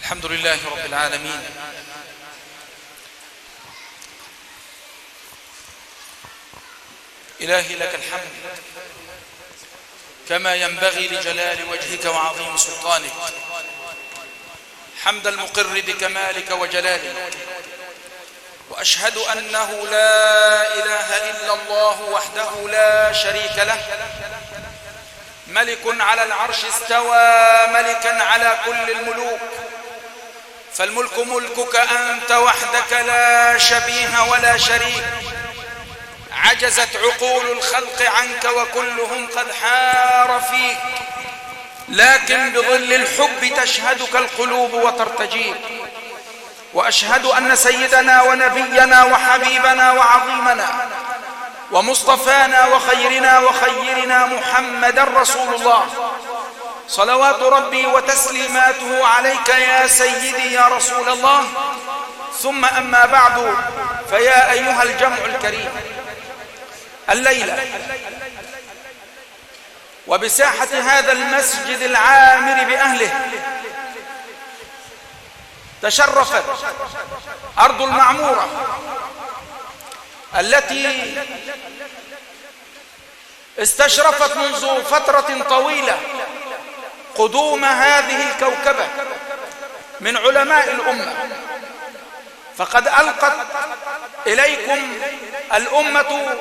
الحمد لله رب العالمين، إلهي لك الحمد كما ينبغي لجلال وجهك وعظيم سلطانك، حمد المقر بكمالك وجلالك، وأشهد أنه لا إله إلا الله وحده لا شريك له، ملك على العرش استوى، ملكا على كل الملوك، فالملك ملكك أنت وحدك لا شبيه ولا شريك، عجزت عقول الخلق عنك وكلهم قد حار فيك، لكن بظل الحب تشهدك القلوب وترتجيك. وأشهد أن سيدنا ونبينا وحبيبنا وعظيمنا ومصطفانا وخيرنا وخيرنا محمدا رسول الله، صلوات ربي وتسليماته عليك يا سيدي يا رسول الله. ثم أما بعد، فيا أيها الجمع الكريم، الليلة وبساحة هذا المسجد العامر بأهله تشرفت أرض المعمورة التي استشرفت منذ فترة طويلة قدوم هذه الكوكبة من علماء الأمة، فقد ألقت إليكم الأمة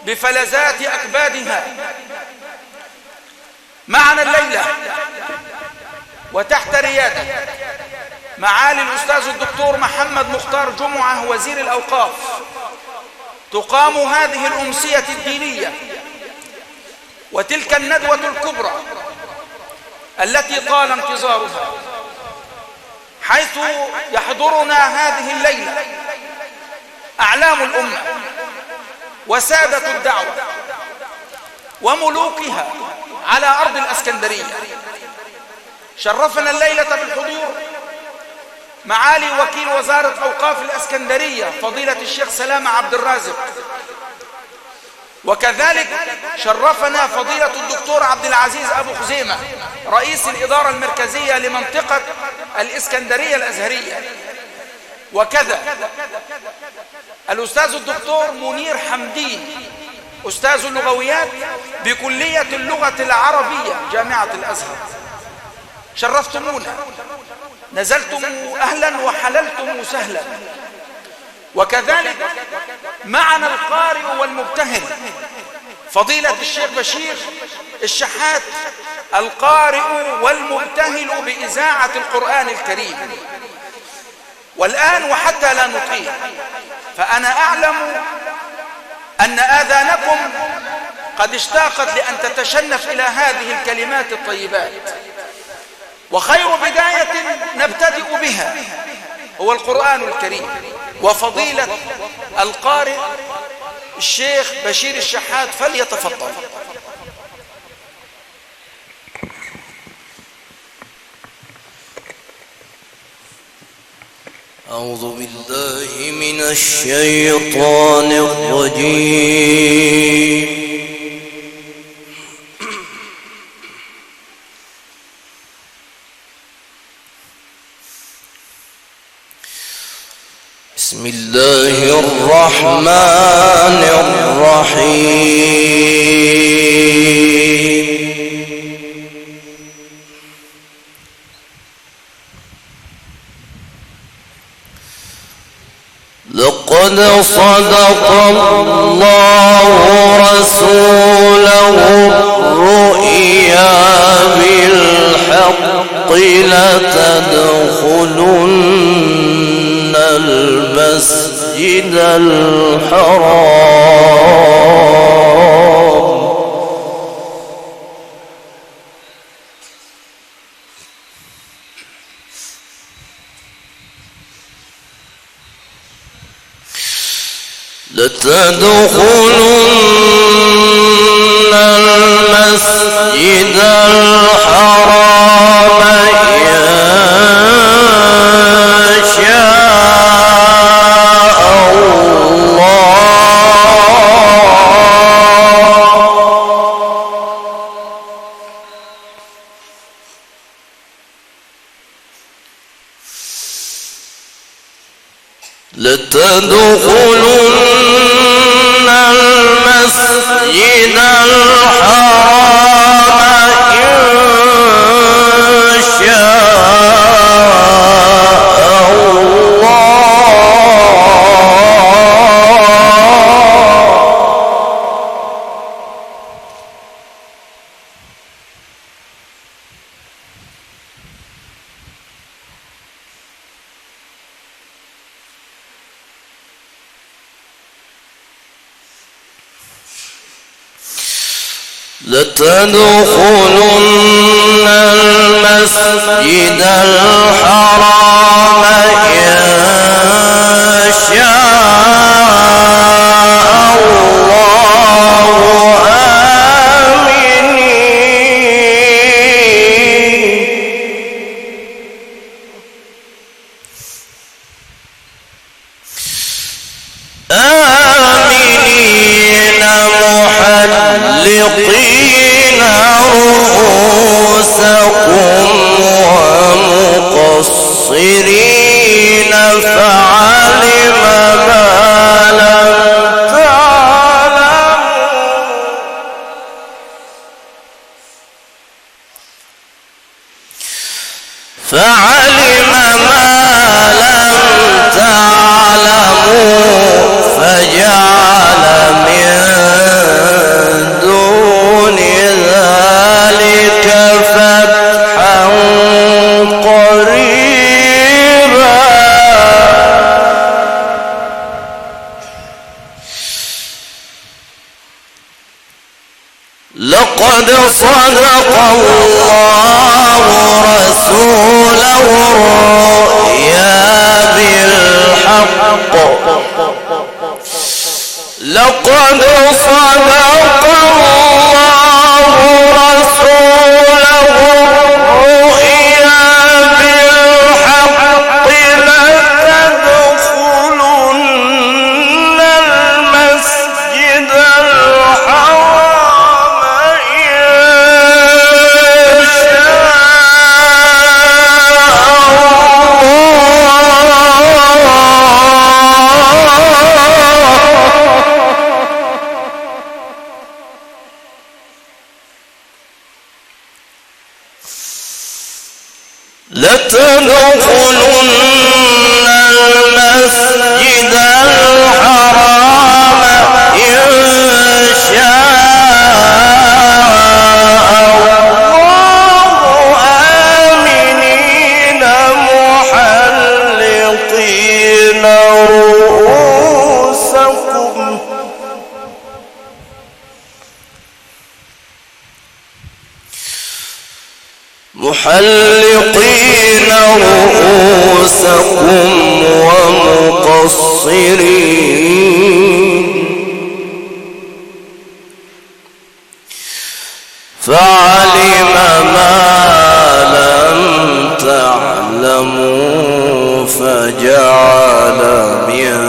بفلذات أكبادها. معنا الليلة وتحت ريادة معالي الأستاذ الدكتور محمد مختار جمعة وزير الأوقاف تقام هذه الأمسية الدينية وتلك الندوة الكبرى التي طال انتظارها، حيث يحضرنا هذه الليلة أعلام الأمة وسادة الدعوة وملوكها على أرض الأسكندرية. شرفنا الليلة بالحضور معالي وكيل وزارة أوقاف الأسكندرية فضيلة الشيخ سلامة عبد الرازق، وكذلك شرفنا فضيلة الدكتور عبد العزيز أبو خزيمة رئيس الإدارة المركزية لمنطقة الإسكندرية الأزهرية، وكذا الأستاذ الدكتور منير حمدين أستاذ اللغويات بكلية اللغة العربية جامعة الأزهر. شرفتمونا، نزلتم أهلا وحللتم سهلا. وكذلك معنا القارئ والمبتهل فضيلة الشيخ بشير الشحات القارئ والمبتهل بإذاعة القرآن الكريم. والآن وحتى لا نطيل، فأنا أعلم أن آذانكم قد اشتاقت لأن تتشنف إلى هذه الكلمات الطيبات، وخير بداية نبتدئ بها هو القرآن الكريم وفضيلة القارئ الشيخ بشير الشحات، فليتفضل. أعوذ بالله من الشيطان الرجيم. بسم الله الرحمن الرحيم. لقد صدق الله رسوله الرؤيا بالحق لتدخلن المسجد الحرام لتدخلن المسجد الحرام إن شاء الله لتدخلن المسجد الحرام إن شاء الله. لتدخلن المسجد الحرام إن شاء الله آمنين محلقين رؤوسكم ومقصرين فعلم ما لم تعلموا فعلم ما لم تعلموا فجعل من دون ذلك فتحا قريبا. لقد صدق الله رسوله الرؤيا بالحق. لقد صدق الله رسوله الرؤيا بالحق لتدخلن المسجد الحرام إن شاء لتدخلن المسجد الحرام إن شاء الله آمنين محلقين رؤوسكم محلقين رؤوسكم ومقصرين فعلم ما لم تعلموا فجعل من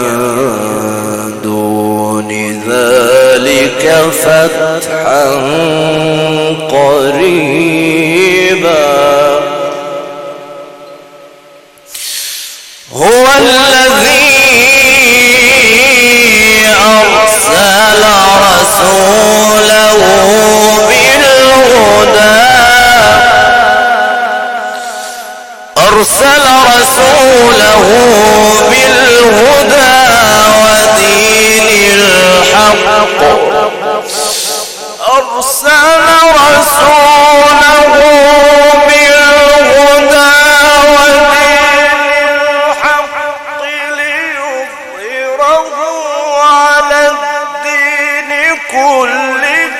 دون ذلك فتحا قريبا. هو الذي أرسل رسوله بالهدى أرسل رسوله بالهدى ودين الحق أرسل رسوله بالهدى ودين الحق ليظهره على الدين كله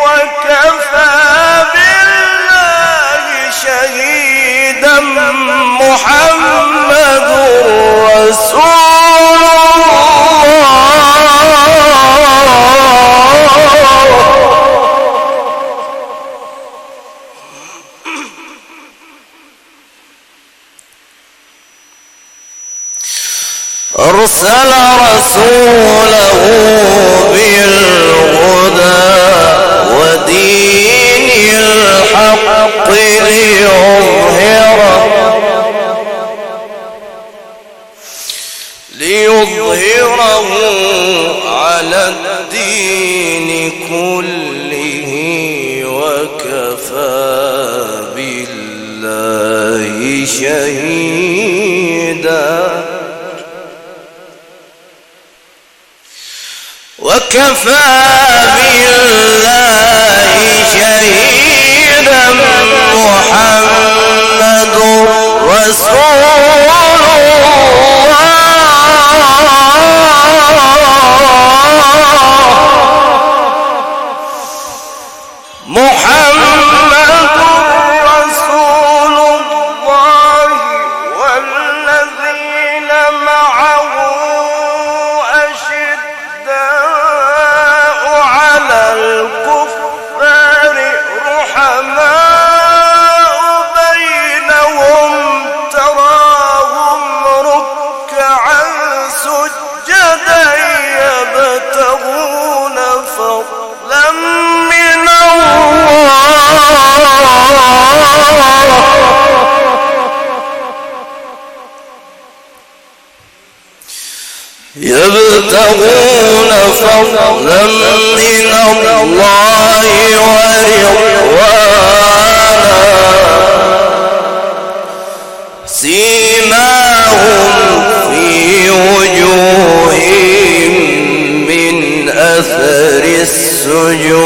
وكفى بالله شهيدا. محمد رسول الله. أرسل رسوله بالهدى ودين الحق ليظهره ليظهره على الدين كله وكفى بالله شهيدا. وكفى بالله شهيدا محمد رسول الله. محمد رسول الله والذين معه أشداء على الكفار رحماء بينهم تراهم ركعا سجدا يبتغون فضلا من الله يبتغون فضلا من الله ورضوانا سيماهم في وجوههم من أثر السجود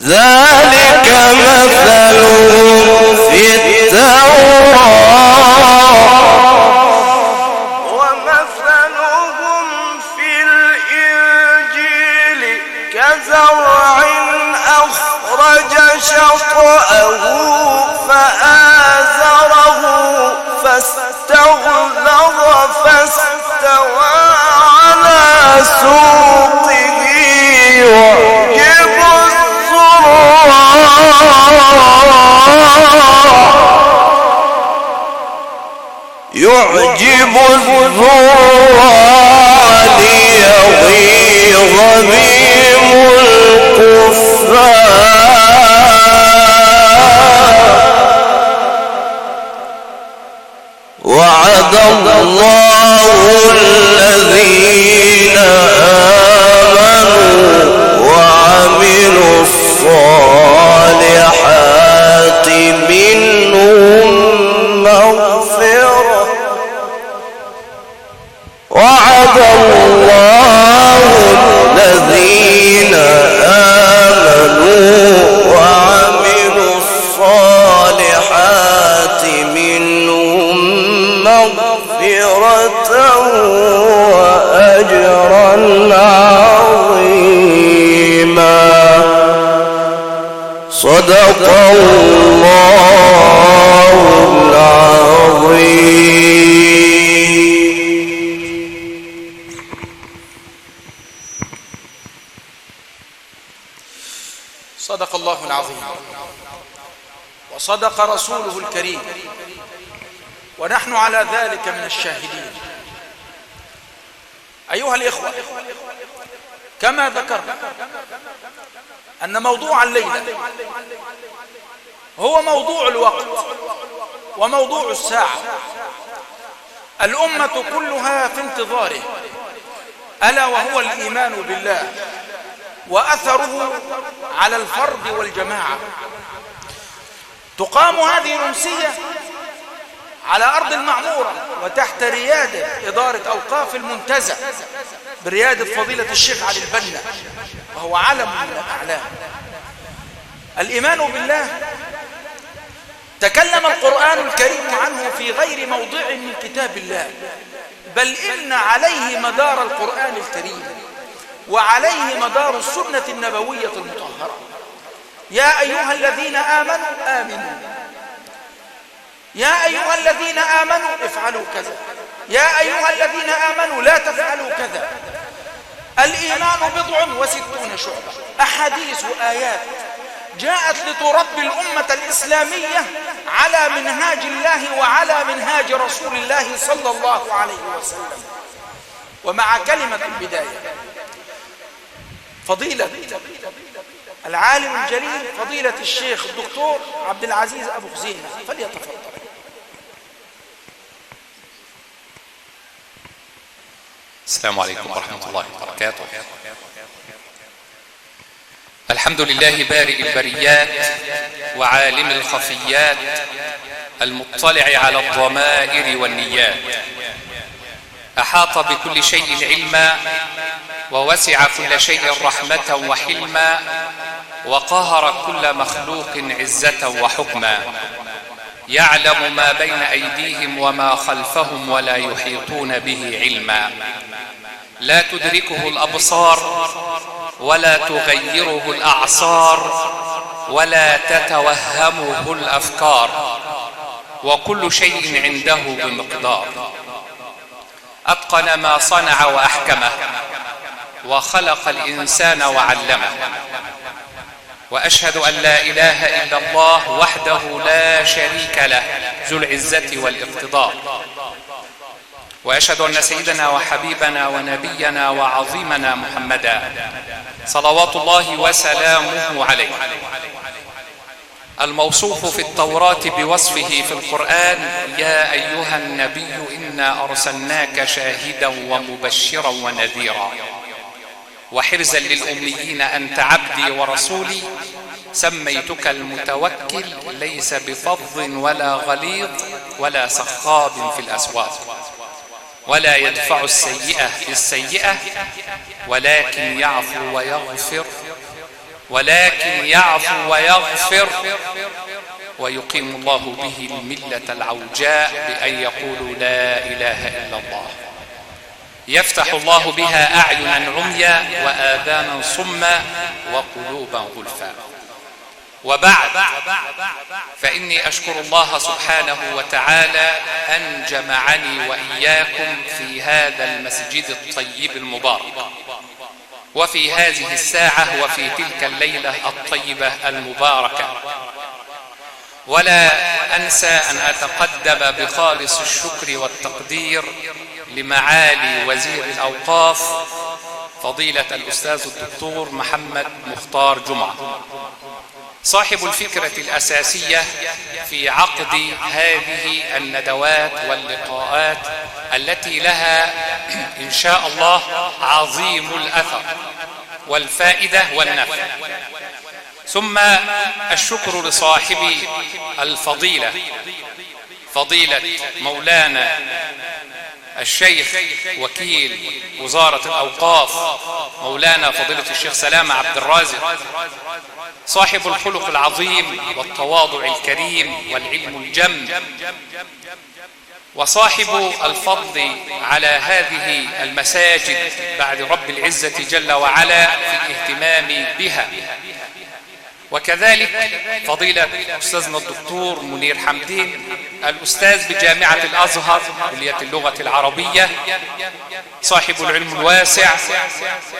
ذلك مثلهم في التوراة ومثلهم في الإنجيل كزرع أخرج شطأه فآزره فاستغلظ فاستوى على سوقه يعجب الزراع يعجب الزراع ليغيظ بهم الكفار. وعد الله الذين آمنوا وعملوا الصالحات منهم مغفرة وعد الله الذين آمنوا وعملوا الصالحات منهم مغفرة وأجرا عظيما. صدق الله العظيم. صدق الله العظيم وصدق رسوله الكريم، ونحن على ذلك من الشاهدين. أيها الإخوة، كما ذكرنا أن موضوع الليلة هو موضوع الوقت وموضوع الساعة، الأمة كلها في انتظاره، ألا وهو الإيمان بالله وأثره على الفرد والجماعة. تقام هذه الأمسية على أرض المعمورة وتحت ريادة إدارة أوقاف المنتزه بريادة فضيلة الشيخ علي البنا، وهو علم من الأعلام. الإيمان بالله تكلم القرآن الكريم عنه في غير موضع من كتاب الله، بل إن عليه مدار القرآن الكريم وعليه مدار السنة النبوية المطهرة. يا أيها الذين آمنوا آمنوا، يا أيها الذين آمنوا افعلوا كذا، يا أيها الذين آمنوا لا تفعلوا كذا. الإيمان 66 شعبة، أحاديث وآيات جاءت لتربي الأمة الإسلامية على منهاج الله وعلى منهاج رسول الله صلى الله عليه وسلم. ومع كلمة البداية فضيلة العالم الجليل فضيلة الشيخ الدكتور عبد العزيز أبو خزيمة، فليتفضل. السلام عليكم ورحمة الله وبركاته. الحمد لله بارئ البريات وعالم الخفيات المطلع على الضمائر والنيات، أحاط بكل شيء علما، ووسع كل شيء رحمة وحلما، وقهر كل مخلوق عزة وحكما، يعلم ما بين أيديهم وما خلفهم ولا يحيطون به علما، لا تدركه الأبصار ولا تغيره الأعصار ولا تتوهمه الأفكار، وكل شيء عنده بمقدار. أتقن ما صنع وأحكمه، وخلق الإنسان وعلمه. وأشهد أن لا إله إلا الله وحده لا شريك له ذو العزة والاقتدار، وأشهد أن سيدنا وحبيبنا ونبينا وعظيمنا محمدا صلوات الله وسلامه عليه، الموصوف في التوراة بوصفه في القرآن: يا أيها النبي إنا أرسلناك شاهدا ومبشرا ونذيرا وحرزا للأميين، أنت عبدي ورسولي، سميتك المتوكل، ليس بفظ ولا غليظ ولا سخاب في الأسواق، ولا يدفع السيئة بالسيئة، ولكن يعفو ويغفر، ولكن يعفو ويغفر، ويقيم الله به الملة العوجاء بأن يقولوا لا إله إلا الله. يفتح الله بها أعينا عميا وآذانا صما وقلوبا غلفا. وبعد، فإني أشكر الله سبحانه وتعالى أن جمعني وإياكم في هذا المسجد الطيب المبارك، وفي هذه الساعة، وفي تلك الليلة الطيبة المباركة. ولا أنسى أن أتقدم بخالص الشكر والتقدير لمعالي وزير الأوقاف فضيلة الأستاذ الدكتور محمد مختار جمعة، صاحب الفكرة الأساسية في عقد هذه الندوات واللقاءات التي لها إن شاء الله عظيم الأثر والفائدة والنفع. ثم الشكر لصاحب الفضيلة، فضيلة مولانا الشيخ وكيل وزارة الأوقاف مولانا فضيلة الشيخ سلامة عبد الرازق، صاحب الخلق العظيم والتواضع الكريم والعلم الجم، وصاحب الفضل على هذه المساجد بعد رب العزة جل وعلا في الاهتمام بها. وكذلك فضيلة أستاذنا الدكتور منير حمدين، الأستاذ بجامعة الأزهر كلية اللغة العربية، صاحب العلم الواسع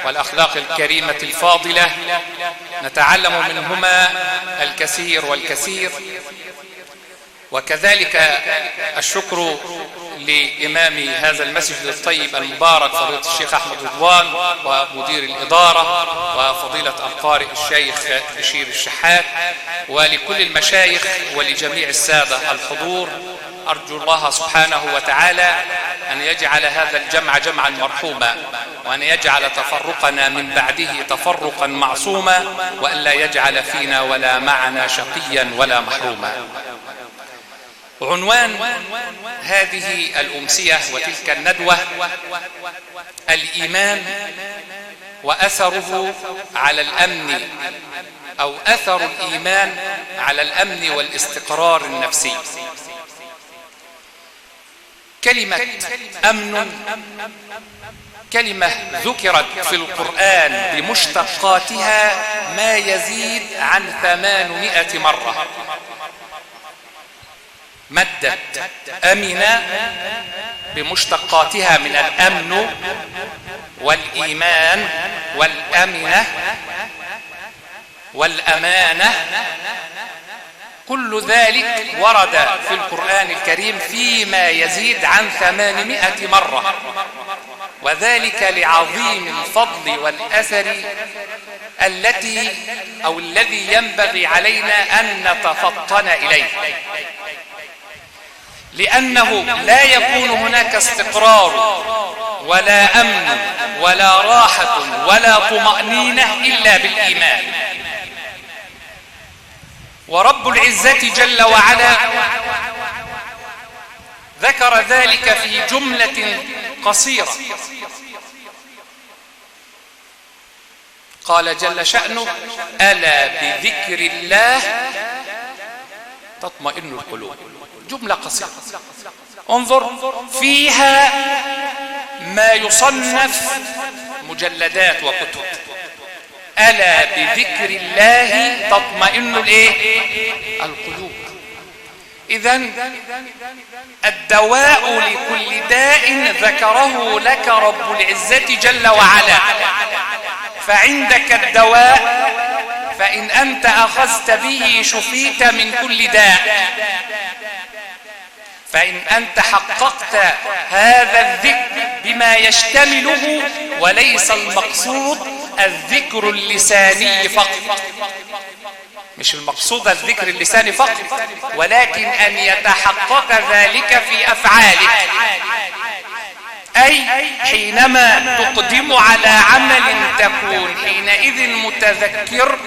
والأخلاق الكريمة الفاضلة، نتعلم منهما الكثير والكثير. وكذلك الشكر لإمام هذا المسجد الطيب المبارك فضيلة الشيخ أحمد رضوان، ومدير الإدارة، وفضيلة القارئ الشيخ بشير الشحات، ولكل المشايخ ولجميع السادة الحضور. أرجو الله سبحانه وتعالى أن يجعل هذا الجمع جمعا مرحوما، وأن يجعل تفرقنا من بعده تفرقا معصوما، وأن لا يجعل فينا ولا معنا شقيا ولا محروما. عنوان هذه الأمسية وتلك الندوة: الإيمان وأثره على الأمن، أو أثر الإيمان على الأمن والاستقرار النفسي. كلمة أمن كلمة ذكرت في القرآن بمشتقاتها ما يزيد عن 800 مرة. مادة أمن بمشتقاتها من الأمن والإيمان والأمنة والأمانة، كل ذلك ورد في القرآن الكريم فيما يزيد عن 800 مرة، وذلك لعظيم الفضل والأثر التي أو الذي ينبغي علينا أن نتفطن إليه، لأنه لا يكون هناك استقرار ولا أمن ولا راحة ولا طمأنينة إلا بالإيمان. ورب العزة جل وعلا ذكر ذلك في جملة قصيرة، قال جل شأنه: ألا بذكر الله تطمئن القلوب. جملة قصيرة، انظر فيها ما يصنف مجلدات وكتب. ألا بذكر الله تطمئن القلوب. إذن الدواء لكل داء ذكره لك رب العزة جل وعلا، فعندك الدواء، فإن أنت أخذت به شفيت من كل داء. فإن أنت حققت هذا الذكر بما يشتمله، وليس المقصود الذكر اللساني فقط، مش المقصود الذكر اللساني فقط، ولكن أن يتحقق ذلك في أفعالك، أي حينما تقدم على عمل تكون حينئذ متذكر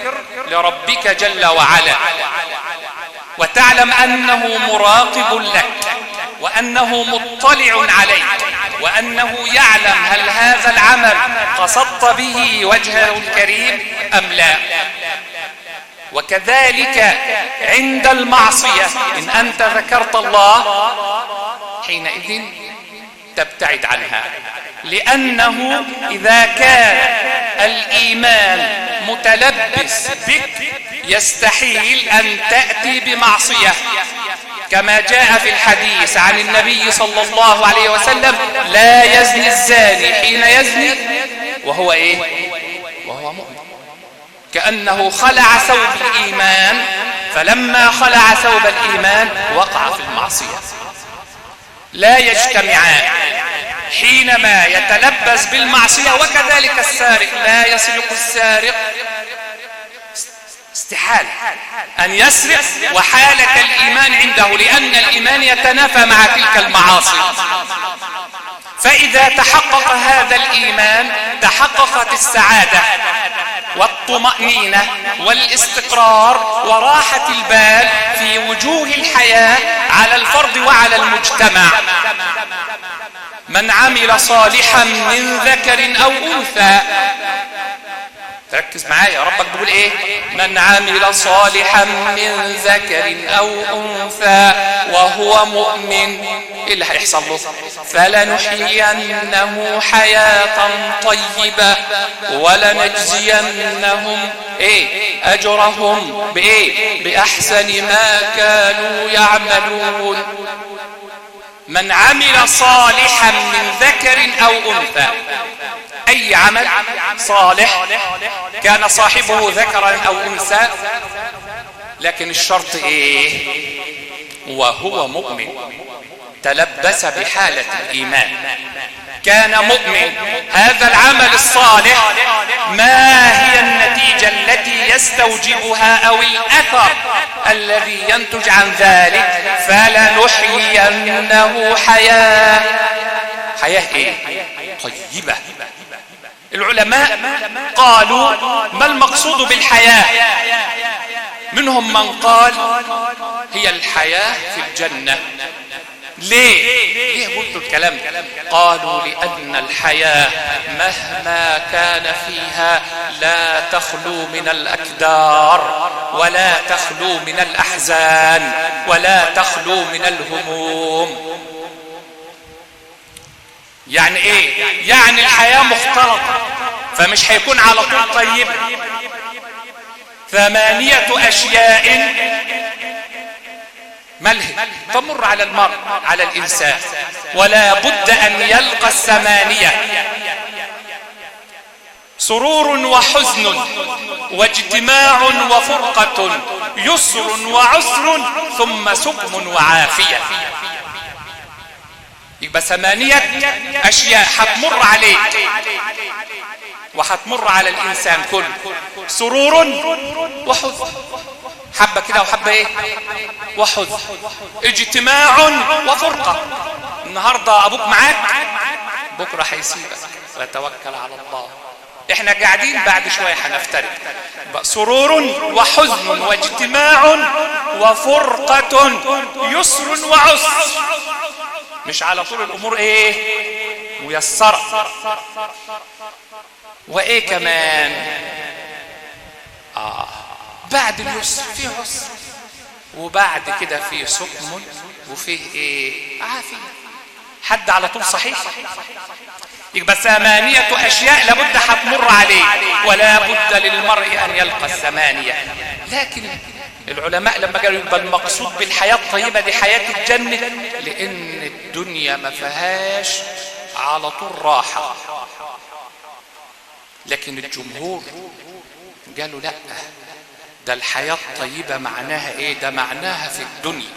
لربك جل وعلا، وتعلم أنه مراقب لك، وأنه مطلع عليك، وأنه يعلم هل هذا العمل قصدت به وجهه الكريم أم لا. وكذلك عند المعصية إن أنت ذكرت الله حينئذ تبتعد عنها، لأنه إذا كان الإيمان متلبس بك يستحيل أن تأتي بمعصية، كما جاء في الحديث عن النبي صلى الله عليه وسلم: لا يزني الزاني حين يزني وهو إيه؟ وهو مؤمن. كأنه خلع ثوب الإيمان، فلما خلع ثوب الإيمان وقع في المعصية. لا يجتمعان حينما يتلبس بالمعصية. وكذلك السارق، لا يسرق السارق، استحالة أن يسرق وحالة الإيمان عنده، لأن الإيمان يتنافى مع تلك المعاصي. فإذا تحقق هذا الإيمان تحققت السعادة والطمأنينة والاستقرار وراحة البال في وجوه الحياة على الفرد وعلى المجتمع. من عمل صالحا من ذكر أو أنثى، ركز معايا، ربك بيقول ايه؟ من عمل صالحا من ذكر او انثى وهو مؤمن، ايه اللي هيحصل له؟ فلنحيينه حياة طيبة ولنجزينهم ايه؟ اجرهم بايه؟ باحسن ما كانوا يعملون. من عمل صالحا من ذكر او انثى، أي عمل صالح كان صاحبه ذكرا أو أنثى، لكن الشرط إيه؟ وهو مؤمن، تلبس بحالة الإيمان، كان مؤمن. هذا العمل الصالح ما هي النتيجة التي يستوجبها أو الأثر الذي ينتج عن ذلك؟ فلنحيينه حياة، حياة إيه؟ طيبة. العلماء قالوا ما المقصود بالحياة؟ منهم من قال هي الحياة في الجنة. ليه؟ ليه قلتوا الكلام ده؟ قالوا لأن الحياة مهما كان فيها لا تخلو من الأكدار، ولا تخلو من الأحزان، ولا تخلو من الهموم. يعني ايه؟ يعني الحياة مختلطة، فمش هيكون على طول طيب. 8 أشياء ملهي تمر على المرء، على الإنسان، ولا بد أن يلقى 8: سرور وحزن، واجتماع وفرقة، يسر وعسر، ثم سقم وعافية. يبقى 8 أشياء هتمر عليك وهتمر على الإنسان كله: سرور وحزن، حبة كده وحبة إيه؟ وحزن، اجتماع وفرقة. النهاردة أبوك معاك، بكرة هيسيبك، وتوكل على الله. احنا قاعدين بعد شوية هنفترق. سرور وحزن واجتماع وفرقة، يسر وعسر، مش على طول الأمور ايه ميسرة. وايه كمان؟ بعد اليسر في عسر، وبعد كده في سقم، وفيه ايه؟ عافية. حد على طول صحيح؟ يبقى 8 أشياء لابد هتمر عليه، ولا بد للمرء أن يلقى 8. لكن العلماء لما قالوا يبقى المقصود بالحياة الطيبة دي حياة الجنة، لأن الدنيا ما فيهاش على طول راحة. لكن الجمهور قالوا لا، ده الحياة الطيبة معناها ايه؟ ده معناها في الدنيا،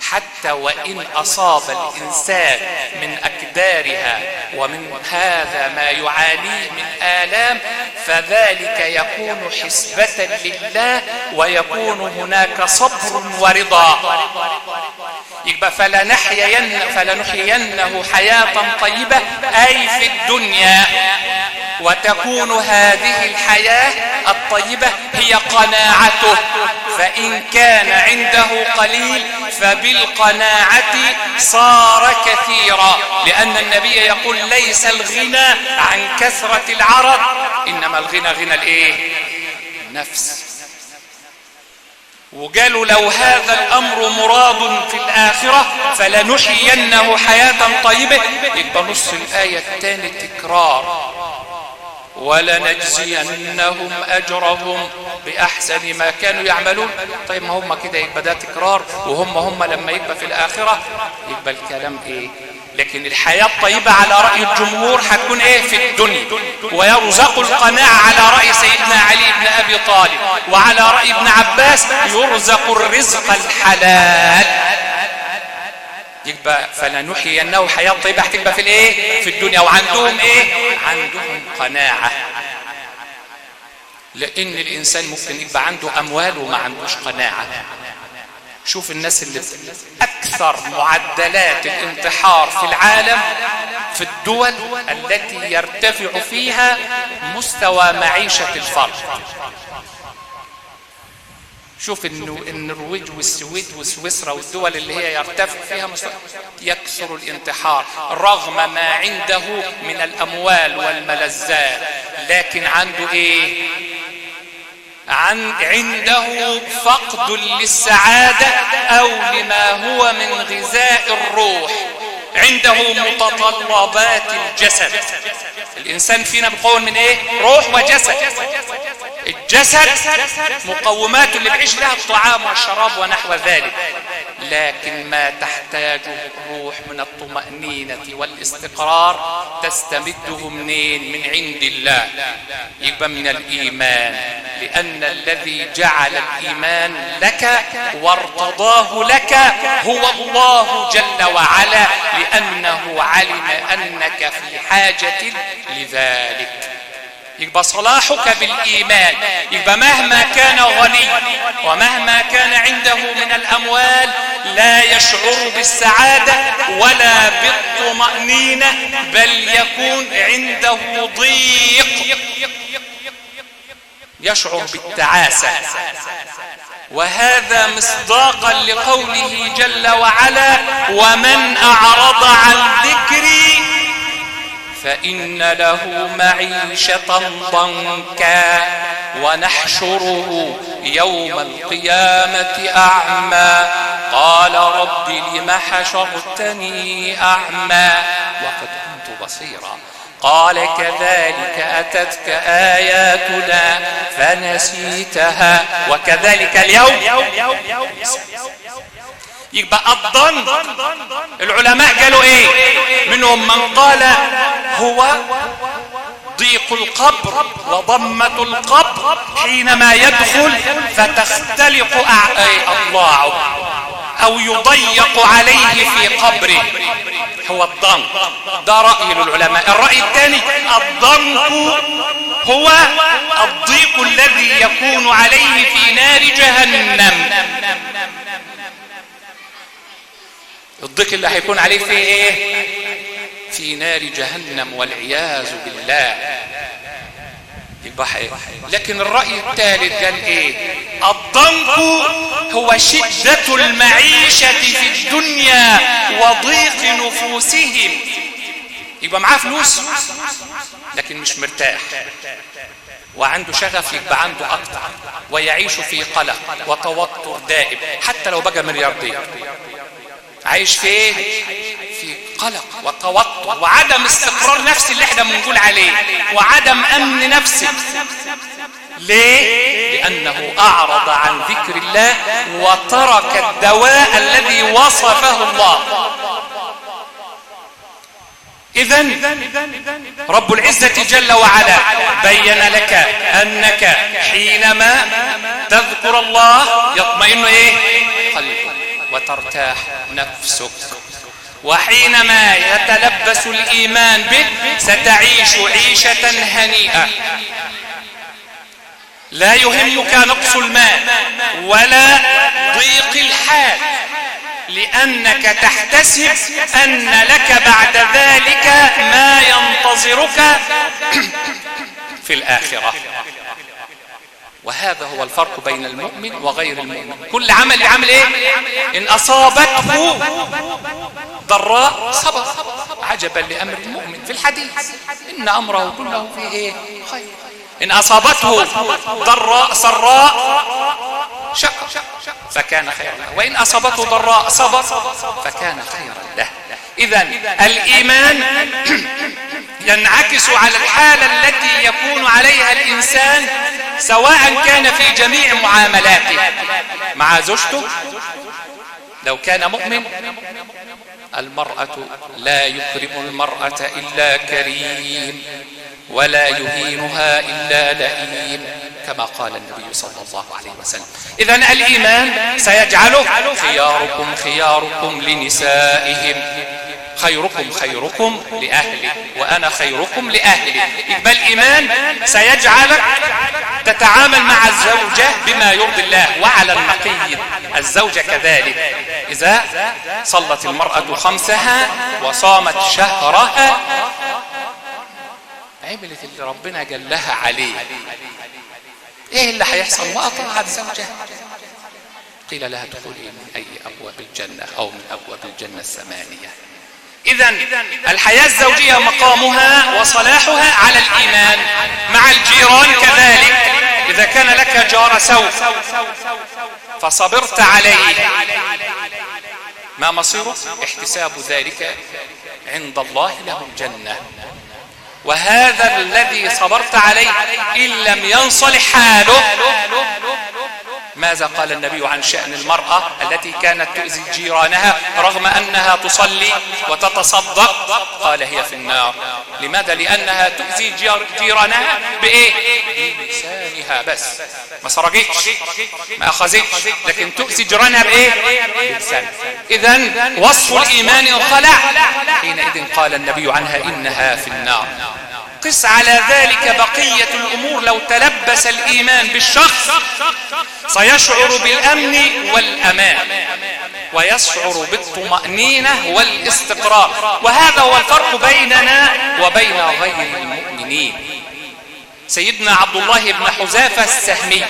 حتى وإن أصاب الإنسان من أكدارها ومن هذا ما يعانيه من آلام، فذلك يكون حسبة لله، ويكون هناك صبر ورضا. يبقى فلنحيينه حياة طيبة، أي في الدنيا، وتكون هذه الحياة الطيبة هي قناعته، فإن كان عنده قليل فبالقناعة صار كثيرا، لأن النبي يقول ليس الغنى عن كثرة العرض، إنما الغنى غنى الإيه؟ النفس. وقالوا لو هذا الأمر مراد في الآخرة فلنحيينه حياة طيبة، يبقى نص الآية الثاني تكرار، ولنجزينهم أجرهم بأحسن ما كانوا يعملون. طيب ما هم كده يبقى ده تكرار، وهم لما يبقى في الآخرة يبقى الكلام إيه؟ لكن الحياة الطيبة على رأي الجمهور هتكون إيه؟ في الدنيا. ويرزق القناعة على رأي سيدنا علي بن أبي طالب، وعلى رأي ابن عباس يرزق الرزق الحلال. يبقى فلنحيينه حياة طيبة هتبقى في الايه؟ في الدنيا. وعندهم ايه؟ عندهم قناعة. لان الانسان ممكن يبقى عنده اموال وما عندوش قناعة. شوف الناس اللي اكثر معدلات الانتحار في العالم في الدول التي يرتفع فيها مستوى معيشة الفرد. شوف النرويج والسويد وسويسرا والدول اللي هي يرتفع فيها مستوى، يكثر الانتحار رغم ما عنده من الأموال والملذات، لكن عنده إيه؟ عنده فقد للسعادة أو لما هو من غذاء الروح، عنده متطلبات الجسد. الإنسان فينا مكون من إيه؟ روح وجسد. الجسد مقوماته اللي بيعيش لها الطعام والشراب ونحو ذلك، لكن ما تحتاجه الروح من الطمأنينة والاستقرار تستمده منين؟ من عند الله، يبقى من الإيمان، لأن الذي جعل الإيمان لك وارتضاه لك هو الله جل وعلا، لأنه علم أنك في حاجة لذلك. يبقى صلاحك بالإيمان. يبقى مهما كان غني ومهما كان عنده من الأموال لا يشعر بالسعادة ولا بالطمأنينة، بل يكون عنده ضيق، يشعر بالتعاسة. وهذا مصداقا لقوله جل وعلا: ومن أعرض عن ذكري فإن له معيشة ضنكا ونحشره يوم القيامة أعمى قال رب لم حشرتني أعمى وقد كنت بصيرا قال كذلك أتتك آياتنا فنسيتها وكذلك اليوم. يبقى الضنك العلماء قالوا ايه؟ منهم من قال هو ضيق القبر وضمة القبر حينما يدخل فتختلق أضلاعه او يضيق عليه في قبره، هو الضنك. ده رأي للعلماء. الرأي الثاني الضنك هو الضيق الذي يكون عليه في نار جهنم، الضيق اللي هيكون عليه في ايه؟ في في نار جهنم والعياذ بالله. يبقى لكن الرأي الثالث قال ايه؟ الضنك هو شدة المعيشة في الدنيا وضيق نفوسهم. يبقى معاه فلوس لكن مش مرتاح، وعنده شغف يبقى عنده أكتر، ويعيش في قلق وتوتر دائم حتى لو بقى ملياردير. عايش في ايه؟ في قلق وتوتر وعدم استقرار نفسي اللي احنا بنقول عليه، وعدم امن نفسي. ليه؟ لانه اعرض عن ذكر الله وترك الدواء الذي وصفه الله. إذن رب العزة جل وعلا بين لك أنك حينما تذكر الله يطمئن إيه؟ قلبك وترتاح نفسك، وحينما يتلبس الإيمان به ستعيش عيشة هنيئة، لا يهمك نقص المال ولا ضيق الحال، لأنك تحتسب أن لك بعد ذلك ما ينتظرك في الآخرة. وهذا هو الفرق بين المؤمن وغير المؤمن. كل عمل يعمل إيه؟ إن أصابته ضراء صبر. عجبا لأمر المؤمن في الحديث، إن أمره كله فيه إيه؟ خير. إن أصابته ضراء سراء شكر فكان خيرا له، وإن أصابته ضراء صبر فكان خيرا له. إذن الإيمان ينعكس على الحالة التي يكون عليها الإنسان، سواء كان في جميع معاملاته مع زوجته. لو كان مؤمن، المرأة لا يكرم المرأة إلا كريم ولا يهينها إلا لئيم، كما قال النبي صلى الله عليه وسلم. إذن الإيمان سيجعله خياركم خياركم لنسائهم، خيركم خيركم لأهلي، وأنا خيركم لأهلي. يبقى الإيمان سيجعلك تتعامل مع الزوجة بما يرضي الله، وعلى النقيض الزوجة كذلك. إذا صلت المرأة خمسها وصامت شهرها، عملت اللي ربنا جلها عليه، ايه اللي هيحصل؟ وأطاعت زوجها، قيل لها ادخلي من أي أبواب الجنة، أو من أبواب الجنة الثمانية. إذن الحياة الزوجية مقامها وصلاحها على الإيمان. مع الجيران كذلك، إذا كان لك جار سوء فصبرت عليه، ما مصيره؟ احتساب ذلك عند الله له الجنة. وهذا الذي صبرت عليه إن لم ينصلح حاله، ماذا قال النبي عن شأن المرأة التي كانت تؤذي جيرانها رغم أنها تصلي وتتصدق؟ قال هي في النار. لماذا؟ لأنها تؤذي جيرانها بإيه؟ بلسانها بس، ما سرقتش ما أخذتش، لكن تؤذي جيرانها بإيه؟ بلسانها. إذن وصف الإيمان انخلع، حينئذ قال النبي عنها إنها في النار. قس على ذلك بقية الأمور. لو تلبس الإيمان بالشخص سيشعر بالأمن والأمان، ويشعر بالطمأنينة والاستقرار. وهذا هو الفرق بيننا وبين غير المؤمنين. سيدنا عبد الله بن حذافة السهمي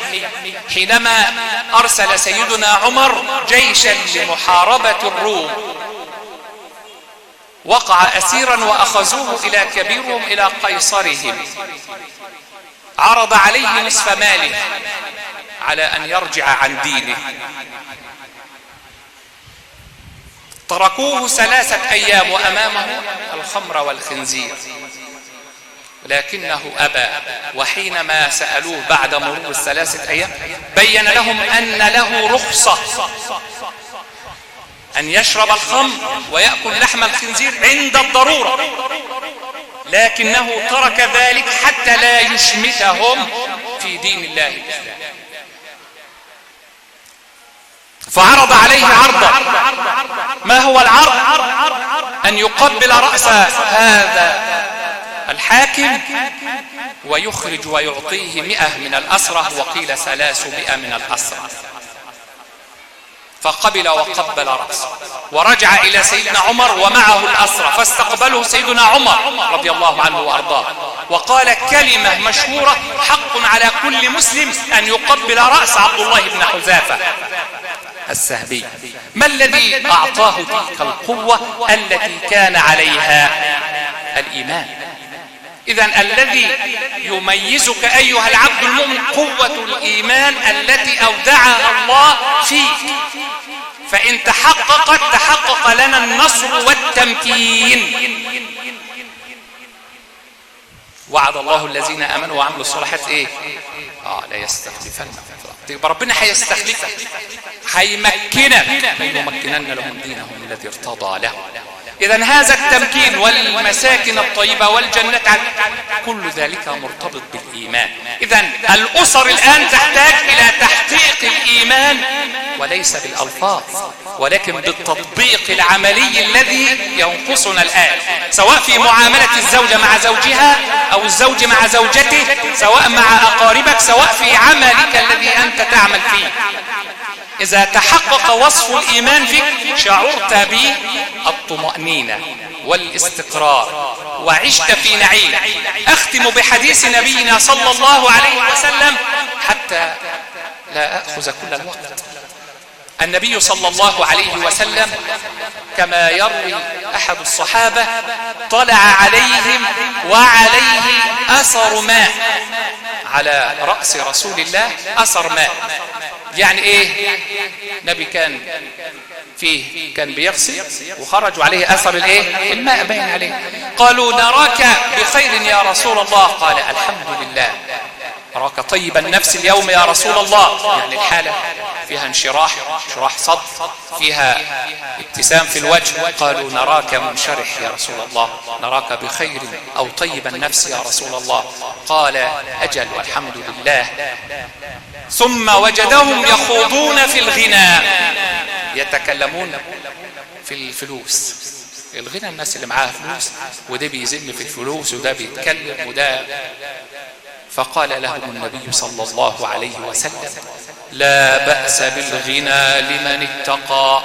حينما أرسل سيدنا عمر جيشا لمحاربة الروم، وقع أسيرا وأخذوه إلى كبيرهم إلى قيصرهم، عرض عليه نصف ماله على أن يرجع عن دينه. تركوه 3 أيام وأمامه الخمر والخنزير، لكنه أبى. وحينما سألوه بعد مرور 3 أيام بين لهم أن له رخصة أن يشرب الخمر ويأكل لحم الخنزير عند الضرورة، لكنه ترك ذلك حتى لا يشمتهم في دين الله الإسلام. فعرض عليه عرضا. ما هو العرض؟ أن يقبل رأس هذا الحاكم ويخرج ويعطيه 100 من الأسرة، وقيل 300 من الأسرة. فقبل وقبل رأسه، ورجع إلى سيدنا عمر ومعه الأسرى، فاستقبله سيدنا عمر رضي الله عنه وأرضاه، وقال كلمة مشهورة: حق على كل مسلم أن يقبل رأس عبد الله بن حذافة السهمي. ما الذي أعطاه تلك القوة التي كان عليها؟ الإيمان. إذن الذي يميزك أيها العبد المؤمن قوة الإيمان التي أودعها الله فيك، فإن تحققت تحقق لنا النصر والتمكين. وعد الله الذين آمنوا وعملوا الصالحات إيه؟ لا يستخلفنهم في الأرض. ربنا هيستخلفك، هيمكنك، ليمكنن لهم دينهم الذي ارتضى لهم. إذن هذا التمكين والمساكن الطيبة والجنة كل ذلك مرتبط بالإيمان. إذن الأسر الآن تحتاج إلى تحقيق الإيمان، وليس بالألفاظ ولكن بالتطبيق العملي الذي ينقصنا الآن، سواء في معاملة الزوجة مع زوجها أو الزوج مع زوجته، سواء مع أقاربك، سواء في عملك الذي أنت تعمل فيه. إذا تحقق وصف الإيمان فيك شعرت بالطمأنينة والاستقرار وعشت في نعيم. أختم بحديث نبينا صلى الله عليه وسلم حتى لا أخذ كل الوقت. النبي صلى الله عليه وسلم كما يروي أحد الصحابة طلع عليهم وعليه أثر ماء، على رأس رسول الله أثر ماء. يعني إيه؟ نبي كان فيه، كان بيغسل وخرج عليه أثر الإيه؟ الماء باين عليه. قالوا نراك بخير يا رسول الله. قال الحمد لله. أراك طيب النفس اليوم يا رسول الله. يعني الحالة فيها انشراح، انشراح صدر، فيها ابتسام في الوجه. قالوا نراك منشرح يا رسول الله، نراك بخير أو طيب النفس يا رسول الله. قال أجل والحمد لله. ثم وجدهم يخوضون في الغنى، يتكلمون في الفلوس. الغنى الناس اللي معاها فلوس، وده بيزن في الفلوس وده بيتكلم وده. فقال لهم النبي صلى الله عليه وسلم لا بأس بالغنى لمن اتقى.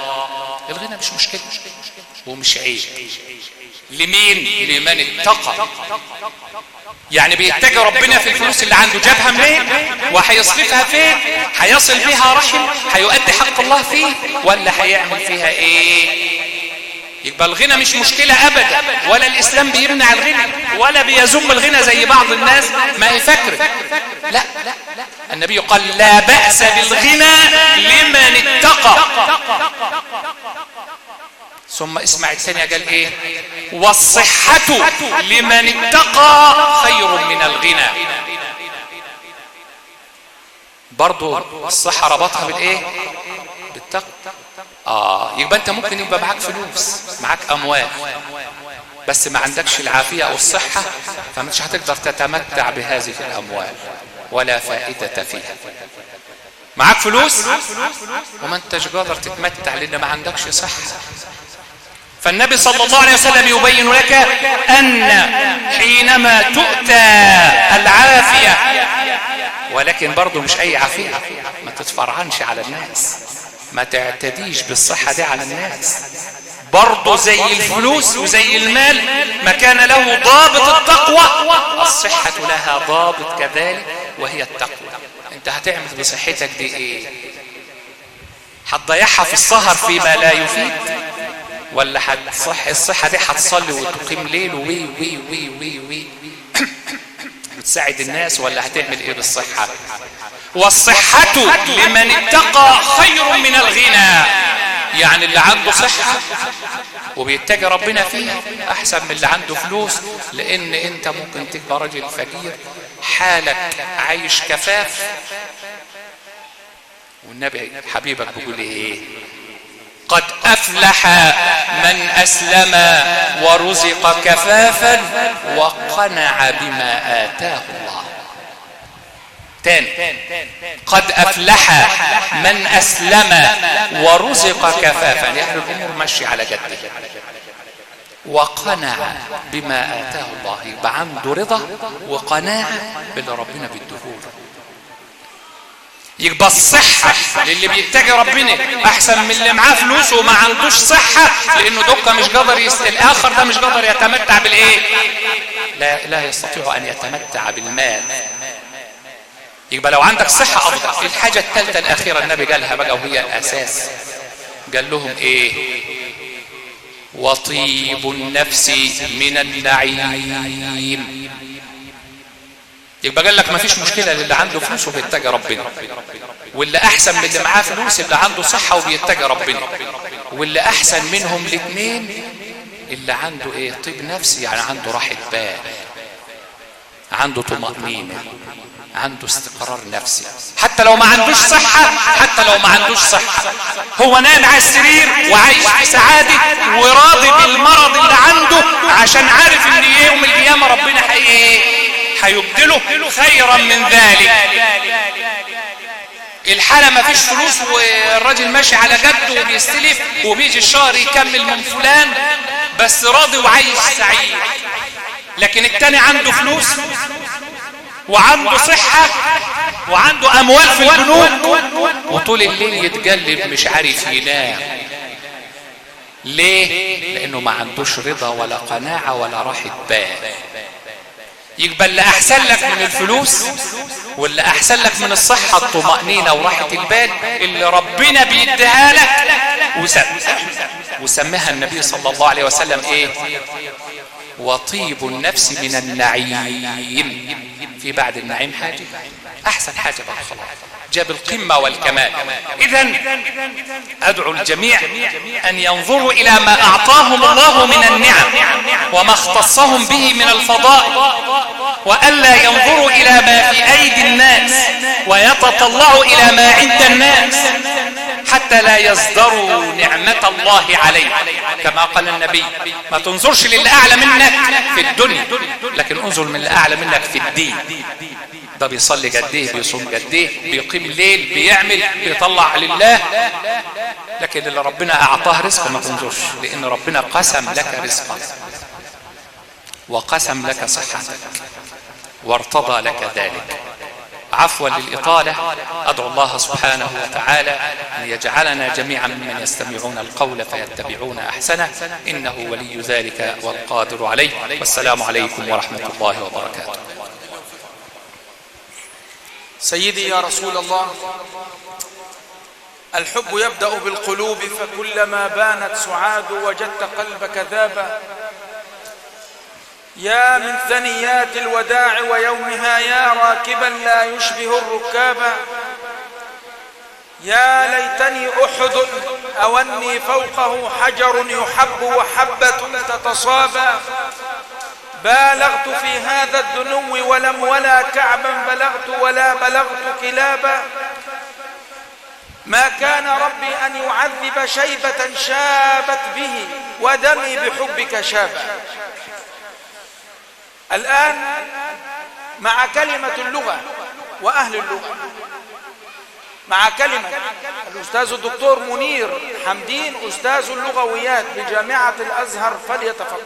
الغنى مش مشكلة ومش عيب. لمين؟ لمن اتقى. يعني بيتقي ربنا في الفلوس اللي عنده، جابها منين وهيصرفها فين، هيصل بها رحم، هيؤدي حق الله فيه، ولا هيعمل فيها ايه؟ يبقى الغنى مش مشكلة أبدا، ولا الإسلام بيمنع الغنى ولا بيذم الغنى زي بعض الناس ما هي فكرة. لا، النبي قال لا بأس بالغنى لمن اتقى. ثم اسمع الثانية قال ايه؟ والصحة لمن اتقى خير من الغنى. برضو الصحة ربطها بالايه؟ بالتقوى. يبقى انت ممكن يبقى معاك فلوس، معاك اموال، بس ما عندكش العافية او الصحة، فمش هتقدر تتمتع بهذه الاموال ولا فائدة فيها. معاك فلوس وما انتش قادر تتمتع لان ما عندكش صحة. فالنبي صلى الله عليه وسلم يبين لك ان حينما تؤتى العافية، ولكن برضو مش اي عافية، ما تتفرعنش على الناس، ما تعتديش بالصحة دي على الناس. برضو زي الفلوس وزي المال ما كان له ضابط التقوى، الصحة لها ضابط كذلك وهي التقوى. انت هتعمل بصحتك دي ايه؟ هتضيعها في السهر فيما لا يفيد، ولا هتصح الصحة دي هتصلي وتقيم ليل وي وي وي وي وي وتساعد الناس، ولا هتعمل ايه بالصحة؟ والصحة لمن اتقى خير من الغنى. يعني اللي عنده صحة وبيتقي ربنا فيها أحسن من اللي عنده فلوس، لأن أنت ممكن تبقى راجل فقير حالك عايش كفاف. والنبي حبيبك بيقول إيه؟ قد أفلح من أسلم ورزق كفافا وقنع بما آتاه الله. تاني، قد أفلح من أسلم ورزق كفافا، يعني الأمور ماشية على جده، وقنع بما آتاه الله، يبقى عنده رضا وقناعة باللي ربنا بيديهوله. يبقى الصحة للي بيتقي ربنا أحسن من اللي معاه فلوس وما عندوش صحة، لأنه دقة مش قادر الآخر ده مش قادر يتمتع بالإيه؟ لا يستطيع أن يتمتع بالمال. يبقى لو عندك صحة أفضل. الحاجة الثالثة الأخيرة النبي قالها بقى وهي الأساس، قال لهم إيه؟ وطيب النفس من النعيم. يبقى قال لك ما فيش مشكلة للي عنده فلوس وبيتقي ربنا، واللي أحسن من اللي معاه فلوس اللي عنده صحة وبيتقي ربنا، واللي أحسن منهم الاثنين اللي عنده إيه؟ طيب نفسي، يعني عنده راحة بال، عنده طمأنينة، عنده استقرار نفسي، حتى لو ما عندوش صحة، حتى لو ما عندوش صحة هو نام على السرير وعايش في سعادة وراضي بالمرض اللي عنده، عشان عارف ان يوم القيامة ربنا هيبدله خيرا من ذلك. الحالة ما فيش فلوس والراجل ماشي على جده وبيستلف وبيجي الشهر يكمل من فلان، بس راضي وعايش سعيد. لكن التاني عنده فلوس وعنده صحة وعنده أموال في البنوك وطول الليل يتقلب مش عارف ينام. ليه؟ لأنه ما عندوش رضا ولا قناعة ولا راحة بال. يبقى اللي أحسن لك من الفلوس واللي أحسن لك من الصحة الطمأنينة وراحة البال اللي ربنا بيديها لك، وسماها النبي صلى الله عليه وسلم إيه؟ وطيب النفس من النعيم. في بعد النعيم حاجة، أحسن حاجة بقى خلاص، جاب القمة والكمال. إذن أدعو الجميع أن ينظروا إلى ما أعطاهم الله من النعم وما اختصهم به من الفضائل، وألا ينظروا إلى ما في أيدي الناس ويتطلعوا إلى ما عند الناس حتى لا يزدروا نعمة الله عليه. كما قال النبي: ما تنظرش للي أعلى منك في الدنيا، لكن انظر من اللي أعلى منك في الدين. ده بيصلي قد ايه، بيصوم قد ايه، بيقيم الليل، بيعمل، بيطلع لله. لكن اللي ربنا أعطاه رزق ما تنظرش، لأن ربنا قسم لك رزقا وقسم لك صحتك وارتضى لك ذلك. عفوا للإطالة، أدعو الله سبحانه وتعالى أن يجعلنا جميعا ممن يستمعون القول فيتبعون أحسنه، إنه ولي ذلك والقادر عليه. والسلام عليكم ورحمة الله وبركاته. سيدي يا رسول الله، الحب يبدأ بالقلوب، فكلما بانت سعاد وجدت قلبك ذابا. يا من ثنيات الوداع ويومها، يا راكبا لا يشبه الركابا. يا ليتني أحد أو أني فوقه حجر يحب وحبة تتصابى. بالغت في هذا الدنو ولم ولا كعبا بلغت ولا بلغت كلابا. ما كان ربي أن يعذب شيبة شابت به، ودمي بحبك شابا. الآن مع كلمة اللغة وأهل اللغة، مع كلمة الأستاذ الدكتور منير حمدين أستاذ اللغويات بجامعة الأزهر، فليتفضل.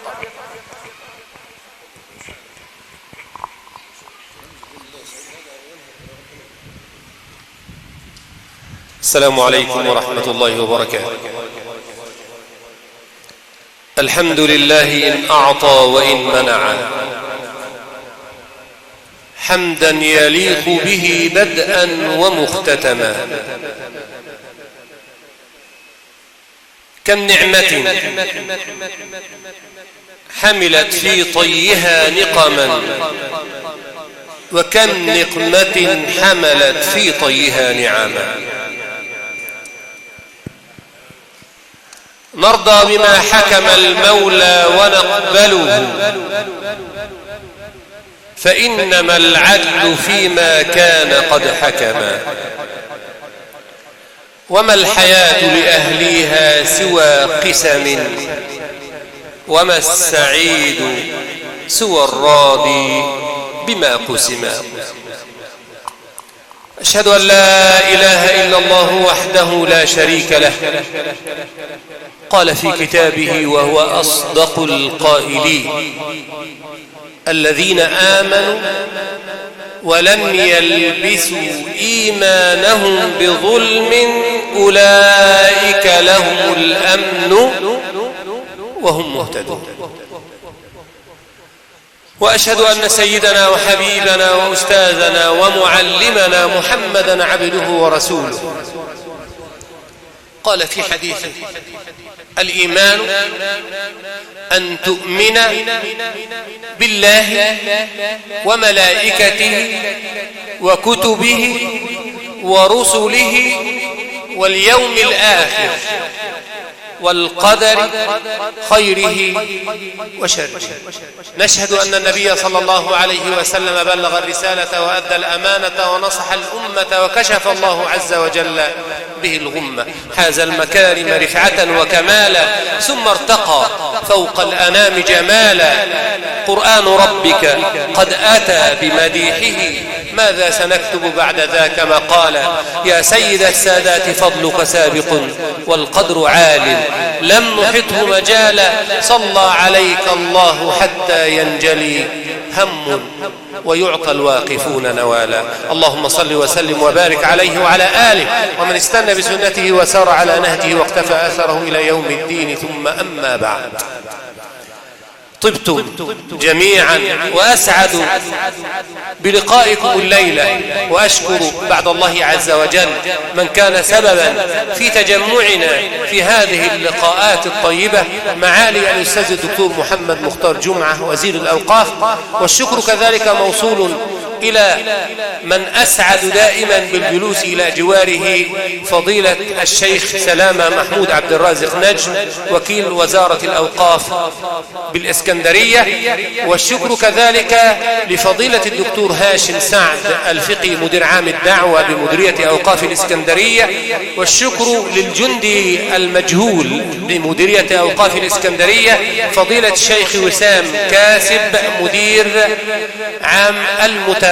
السلام عليكم ورحمة الله وبركاته. الحمد لله إن أعطى وإن منع، حمدا يليق به بدءا ومختتما. كم نعمة حملت في طيها نقما، وكم نقمة حملت في طيها نعما. نرضى بما حكم المولى ونقبله، فإنما العدل فيما كان قد حكما. وما الحياة لأهليها سوى قسم، وما السعيد سوى الراضي بما قسما. أشهد أن لا إله إلا الله وحده لا شريك له، قال في كتابه وهو أصدق القائلين: الذين آمنوا ولم يلبسوا إيمانهم بظلم أولئك لهم الأمن وهم مهتدون. وأشهد أن سيدنا وحبيبنا وأستاذنا ومعلمنا محمدا عبده ورسوله قال في حديثه: الإيمان أن تؤمن بالله وملائكته وكتبه ورسله واليوم الآخر والقدر خيره وشره. نشهد أن النبي صلى الله عليه وسلم بلغ الرسالة وأدى الأمانة ونصح الأمة وكشف الله عز وجل به الغمة، حاز المكارم رفعة وكمالا، ثم ارتقى فوق الأنام جمالا. قرآن ربك قد أتى بمديحه، ماذا سنكتب بعد ذاك مقالا؟ يا سيد السادات فضلك سابق والقدر عال، لم نحطه مجالا. صلى عليك الله حتى ينجلي هم ويعطى الواقفون نوالا. اللهم صل وسلم وبارك عليه وعلى آله ومن استنى بسنته وسار على نهجه واقتفى أثره إلى يوم الدين. ثم أما بعد، طبتم جميعا وأسعد بلقائكم الليلة، وأشكر بعد الله عز وجل من كان سببا في تجمعنا في هذه اللقاءات الطيبة، معالي الأستاذ الدكتور محمد مختار جمعة وزير الأوقاف. والشكر كذلك موصول إلى من أسعد دائما بالجلوس إلى جواره، فضيلة الشيخ سلامة محمود عبد الرازق نجم وكيل وزارة الأوقاف بالإسكندرية. والشكر كذلك لفضيلة الدكتور هاشم سعد الفقي مدير عام الدعوة بمديرية أوقاف الإسكندرية. والشكر للجندي المجهول بمديرية أوقاف الإسكندرية فضيلة الشيخ وسام كاسب مدير عام المتابعة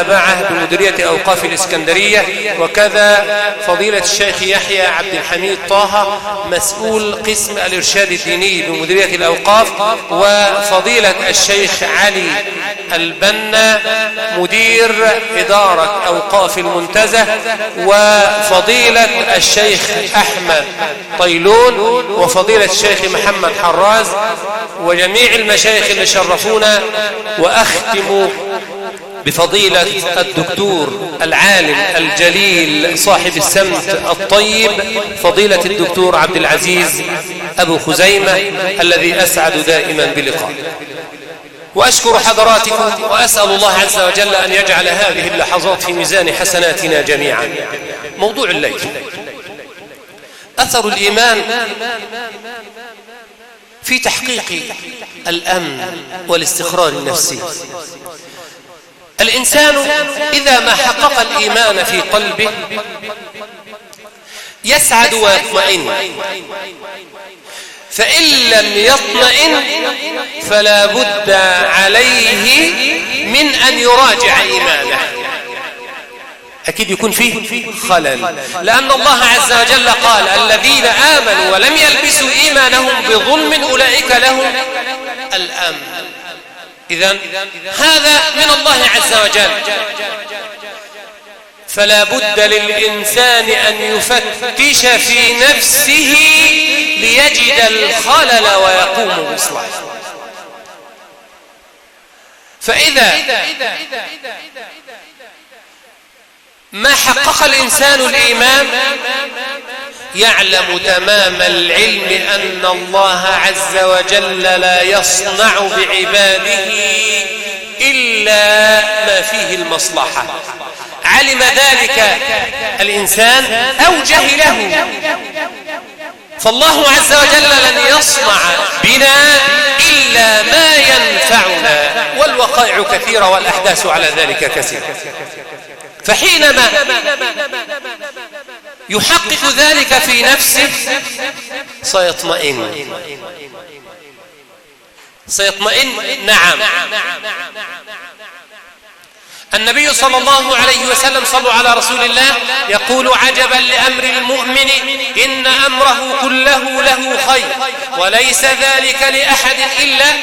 بمديرية أوقاف الإسكندرية. وكذا فضيلة الشيخ يحيى عبد الحميد طه مسؤول قسم الإرشاد الديني بمديرية الأوقاف، وفضيلة الشيخ علي البنا مدير إدارة أوقاف المنتزه، وفضيلة الشيخ أحمد طيلون، وفضيلة الشيخ محمد حراز، وجميع المشايخ اللي شرفونا. وأختم بفضيلة الدكتور العالم الجليل صاحب السمت الطيب فضيلة الدكتور عبد العزيز أبو خزيمة الذي أسعد دائما بلقائه. وأشكر حضراتكم وأسأل الله عز وجل أن يجعل هذه اللحظات في ميزان حسناتنا جميعا. موضوع الليل: أثر الإيمان في تحقيق الأمن والاستقرار النفسي. الإنسان إذا ما حقق الإيمان في قلبه يسعد ويطمئن، فإن لم يطمئن فلا بد عليه من أن يراجع إيمانه، أكيد يكون فيه خلل، لأن الله عز وجل قال: الذين آمنوا ولم يلبسوا إيمانهم بظلم أولئك لهم الأمن. إذن هذا من الله عز وجل، فلا بد للإنسان أن يفتش في نفسه ليجد الخلل ويقوم بإصلاحه. فإذا ما حقق الإنسان الإيمان يعلم تمام العلم أن الله عز وجل لا يصنع بعباده إلا ما فيه المصلحة. علم ذلك الإنسان أو جهله، فالله عز وجل لن يصنع بنا إلا ما ينفعنا، والوقائع كثيرة والأحداث على ذلك كثيرة. فحينما يحقق ذلك في نفسه سيطمئن، سيطمئن. نعم، النبي صلى الله عليه وسلم، صلوا على رسول الله، يقول: عجبا لأمر المؤمن إن أمره كله له خير وليس ذلك لأحد إلا.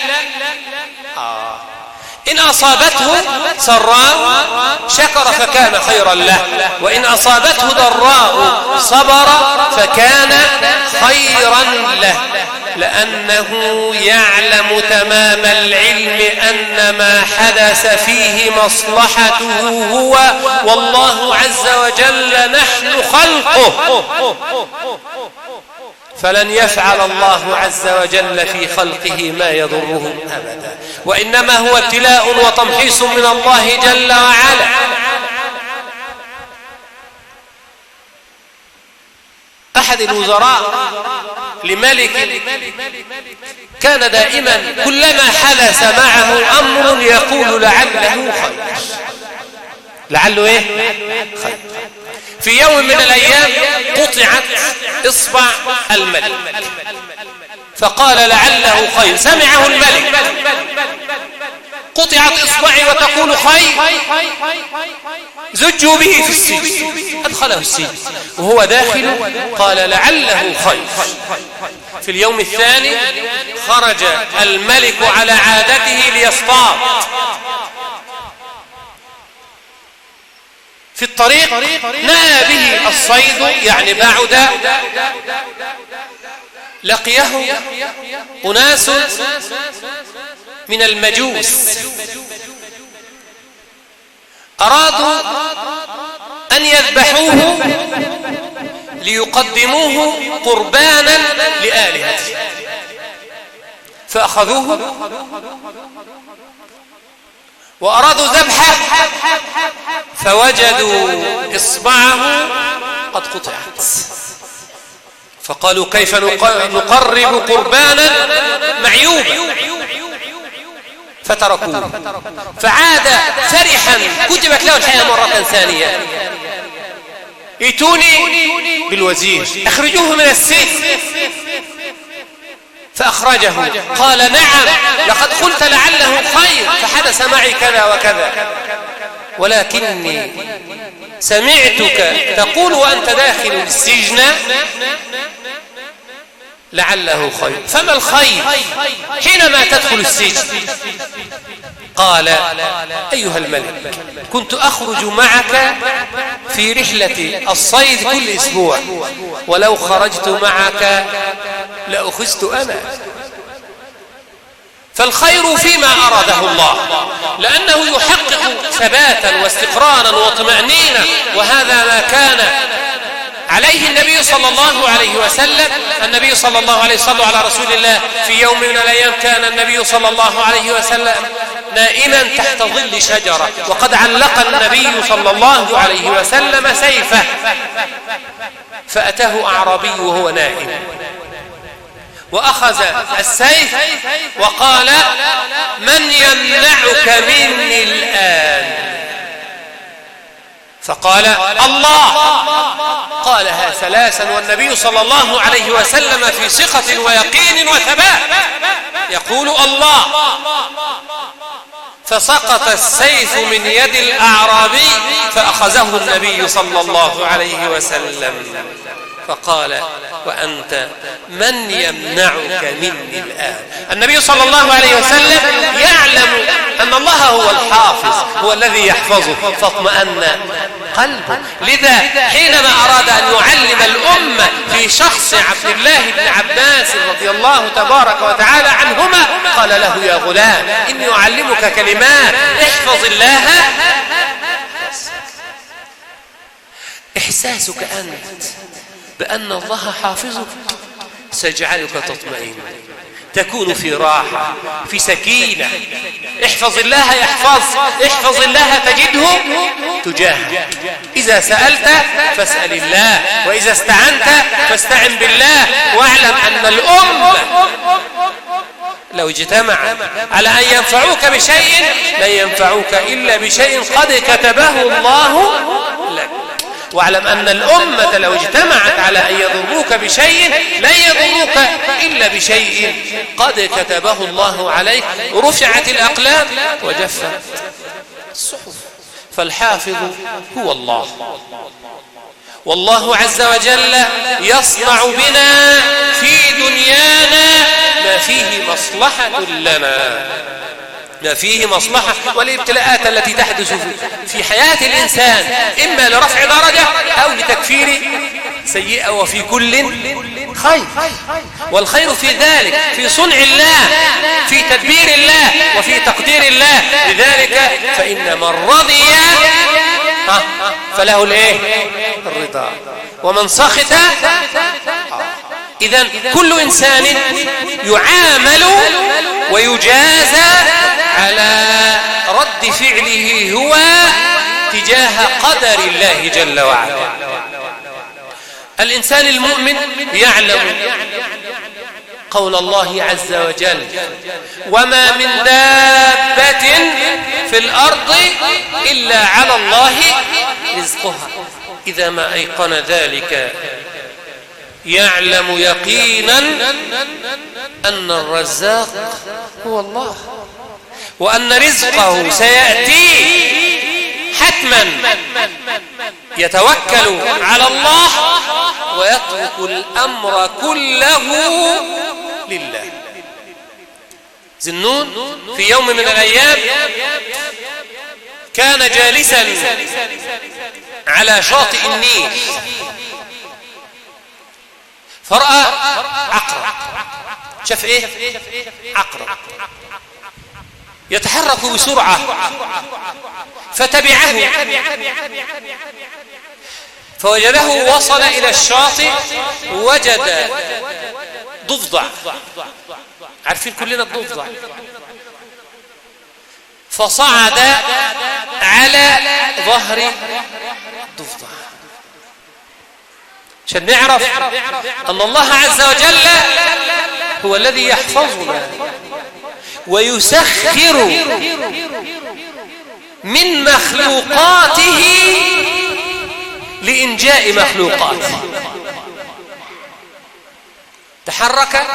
إن أصابته سراء شكر فكان خيرا له، وإن أصابته ضراء صبر فكان خيرا له، لأنه يعلم تمام العلم أن ما حدث فيه مصلحته هو، والله عز وجل نحن خلقه، فلن يفعل الله عز وجل في خلقه ما يضرهم أبدا، وإنما هو ابتلاء وتمحيص من الله جل وعلا. أحد الوزراء لملك كان دائما كلما حدث معه أمر يقول لعله خير، لعله إيه؟ خير. في يوم من الأيام قطعت إصبع الملك، فقال لعله خير. سمعه الملك، قطعت إصبعي وتقول خير، زجوا به في السجن، أدخله السجن وهو داخل قال لعله خير. في اليوم الثاني خرج الملك على عادته ليصطاد. في الطريق نأى به الصيد، يعني بعد، لقيه أناس من المجوس أرادوا أن يذبحوه ليقدموه قربانا لآلهته، فأخذوه وأرادوا ذبحه، فوجدوا إصبعه قد قطعت، فقالوا كيف نقرب قربانا معيوبا، فتركوه. فعاد فرحا، كتبت له الحياة مرة ثانية، ائتوني بالوزير اخرجوه من السجن، فأخرجه. قال نعم لقد قلت لعله خير، فحدث معي كذا وكذا، ولكني سمعتك تقول وأنت داخل السجن لعله خير، فما الخير حينما تدخل السجن؟ قال أيها الملك، كنت أخرج معك في رحلة الصيد كل أسبوع، ولو خرجت معك لأخذت أنا. فالخير فيما أراده الله، لأنه يحقق ثباتا واستقرارا وطمأنينة، وهذا ما كان عليه النبي صلى الله عليه وسلم. النبي صلى الله عليه وسلم على رسول الله، في يوم من الأيام كان النبي صلى الله عليه وسلم نائما تحت ظل شجرة، وقد علق النبي صلى الله عليه وسلم سيفه، فأتاه أعرابي وهو نائم، وأخذ السيف وقال من يمنعك مني الآن؟ فقال الله. قالها ثلاثا، والنبي صلى الله عليه وسلم في ثقة ويقين وثبات يقول الله. فسقط السيف من يد الأعرابي فأخذه النبي صلى الله عليه وسلم، فقال وأنت من يمنعك مني الآن؟ النبي صلى الله عليه وسلم يعلم أن الله هو الحافظ، هو الذي يحفظه، فاطمأن قلبه. لذا حينما أراد أن يعلم الأمة في شخص عبد الله بن عباس رضي الله تبارك وتعالى عنهما، قال له يا غلام إني أعلمك كلمات، احفظ الله. إحساسك أنت بأن الله حافظك سيجعلك تطمئن، تكون في راحة، في سكينة. احفظ الله يحفظ، احفظ الله تجده تجاهك. إذا سألت فاسأل الله، وإذا استعنت فاستعن بالله. واعلم أن الأمة لو اجتمعت على أن ينفعوك بشيء لن ينفعوك إلا بشيء قد كتبه الله لك. واعلم أن الأمة لو اجتمعت على أن يضروك بشيء لن يضروك إلا بشيء قد كتبه الله عليك. رفعت الأقلام وجفت الصحف، فالحافظ هو الله. والله عز وجل يصنع بنا في دنيانا ما فيه مصلحة لنا. ما فيه مصلحة. والابتلاءات التي تحدث في حياة الإنسان إما لرفع درجة أو لتكفير سيئة، وفي كل خير، والخير في ذلك في صنع الله، في تدبير الله، وفي تقدير الله. لذلك فإن من رضي فله الايه؟ الرضا، ومن سخط. إذن كل إنسان يعامل ويجازى على رد فعله هو تجاه قدر الله جل وعلا. الإنسان المؤمن يعلم قول الله عز وجل: وما من دابة في الأرض إلا على الله رزقها. إذا ما أيقن ذلك يعلم يقينا أن الرزاق هو الله، وأن رزقه سيأتي حتما. يتوكل على الله ويترك الأمر كله لله. ذنون في يوم من الأيام كان جالسا على شاطئ النيل، فرأى عقرب. شاف ايه؟ عقرب يتحرك بسرعة، فتبعه فوجده وصل إلى الشاطئ، وجد ضفدع. عارفين كلنا الضفدع. فصعد على ظهر الضفدع، عشان نعرف أن الله عز وجل هو الذي يحفظنا ويسخر من مخلوقاته لإنجاء مخلوقاته. تحرك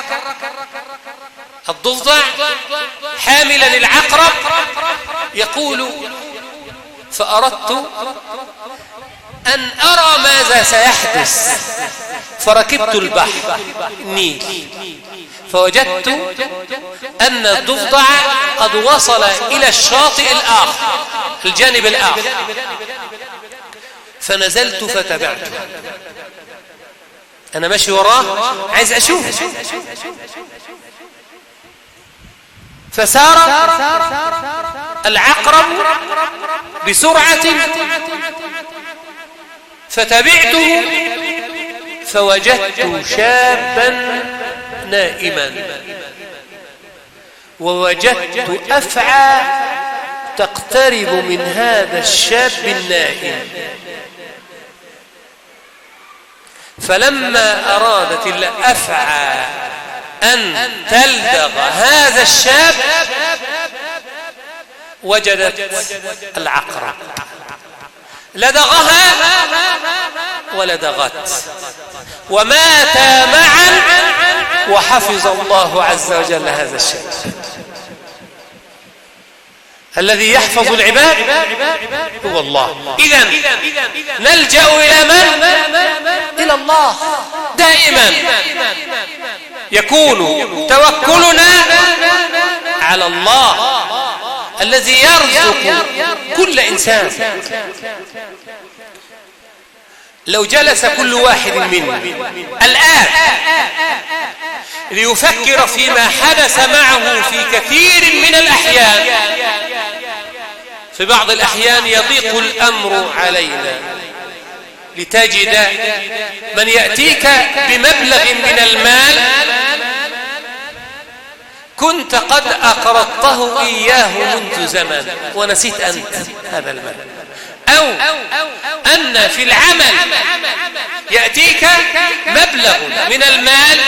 الضفدع حاملا العقرب، يقول: فأردت أن أرى ماذا سيحدث، فركبت البحر النيل، فوجدت أن الضفدع قد وصل إلى الشاطئ الآخر، الجانب الآخر، فنزلت فتبعته. أنا ماشي وراه عايز أشوف. فسار العقرب بسرعة فتبعته، فوجدت شابا نائما، ووجدت أفعى تقترب من هذا الشاب النائم. فلما أرادت الأفعى أن تلدغ هذا الشاب وجدت العقرب، لدغها ولدغت، وماتا معا، وحفظ الله عز وجل هذا الشاب. الذي يحفظ العباد هو الله. إذن نلجأ إلى من؟ إلى الله دائما. يكون توكلنا على الله الذي يرزق كل إنسان. لو جلس كل واحد منا الآن ليفكر فيما حدث معه في كثير من الأحيان، في بعض الأحيان يضيق الأمر علينا، لتجد من يأتيك بمبلغ من المال كنت قد أقرضته إياه منذ زمن ونسيت أنت هذا المال، أو أن في العمل يأتيك مبلغ من المال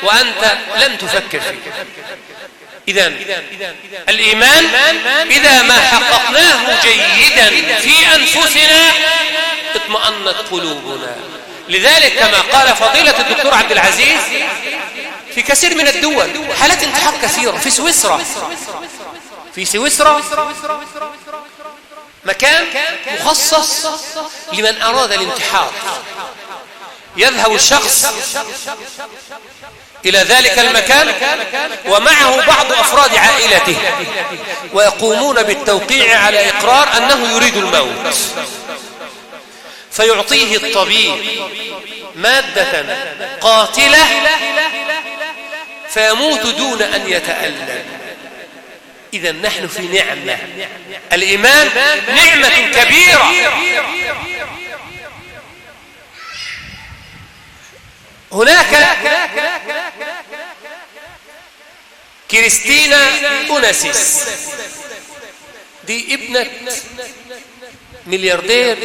وأنت لم تفكر فيه. إذن الإيمان إذا ما حققناه جيدا في أنفسنا اطمأنت قلوبنا. لذلك كما قال فضيلة الدكتور عبد العزيز، في كثير من الدول حالات انتحار كثيرة. في سويسرا مكان مخصص لمن أراد الانتحار، يذهب الشخص إلى ذلك المكان ومعه بعض أفراد عائلته، ويقومون بالتوقيع على إقرار أنه يريد الموت، فيعطيه الطبيب مادة قاتلة فيموت دون أن يتألم. إذا نحن في نعمة، الإيمان نعمة كبيرة. هناك كريستينا أوناسيس، دي ابنة ملياردير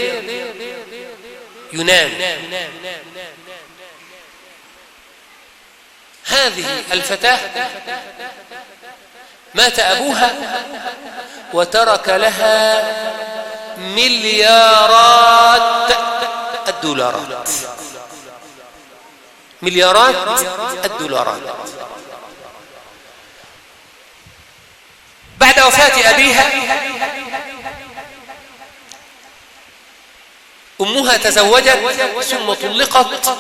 يوناني. هذه الفتاة مات أبوها وترك لها مليارات الدولارات، مليارات الدولارات. بعد وفاة أبيها أمها تزوجت ثم طلقت،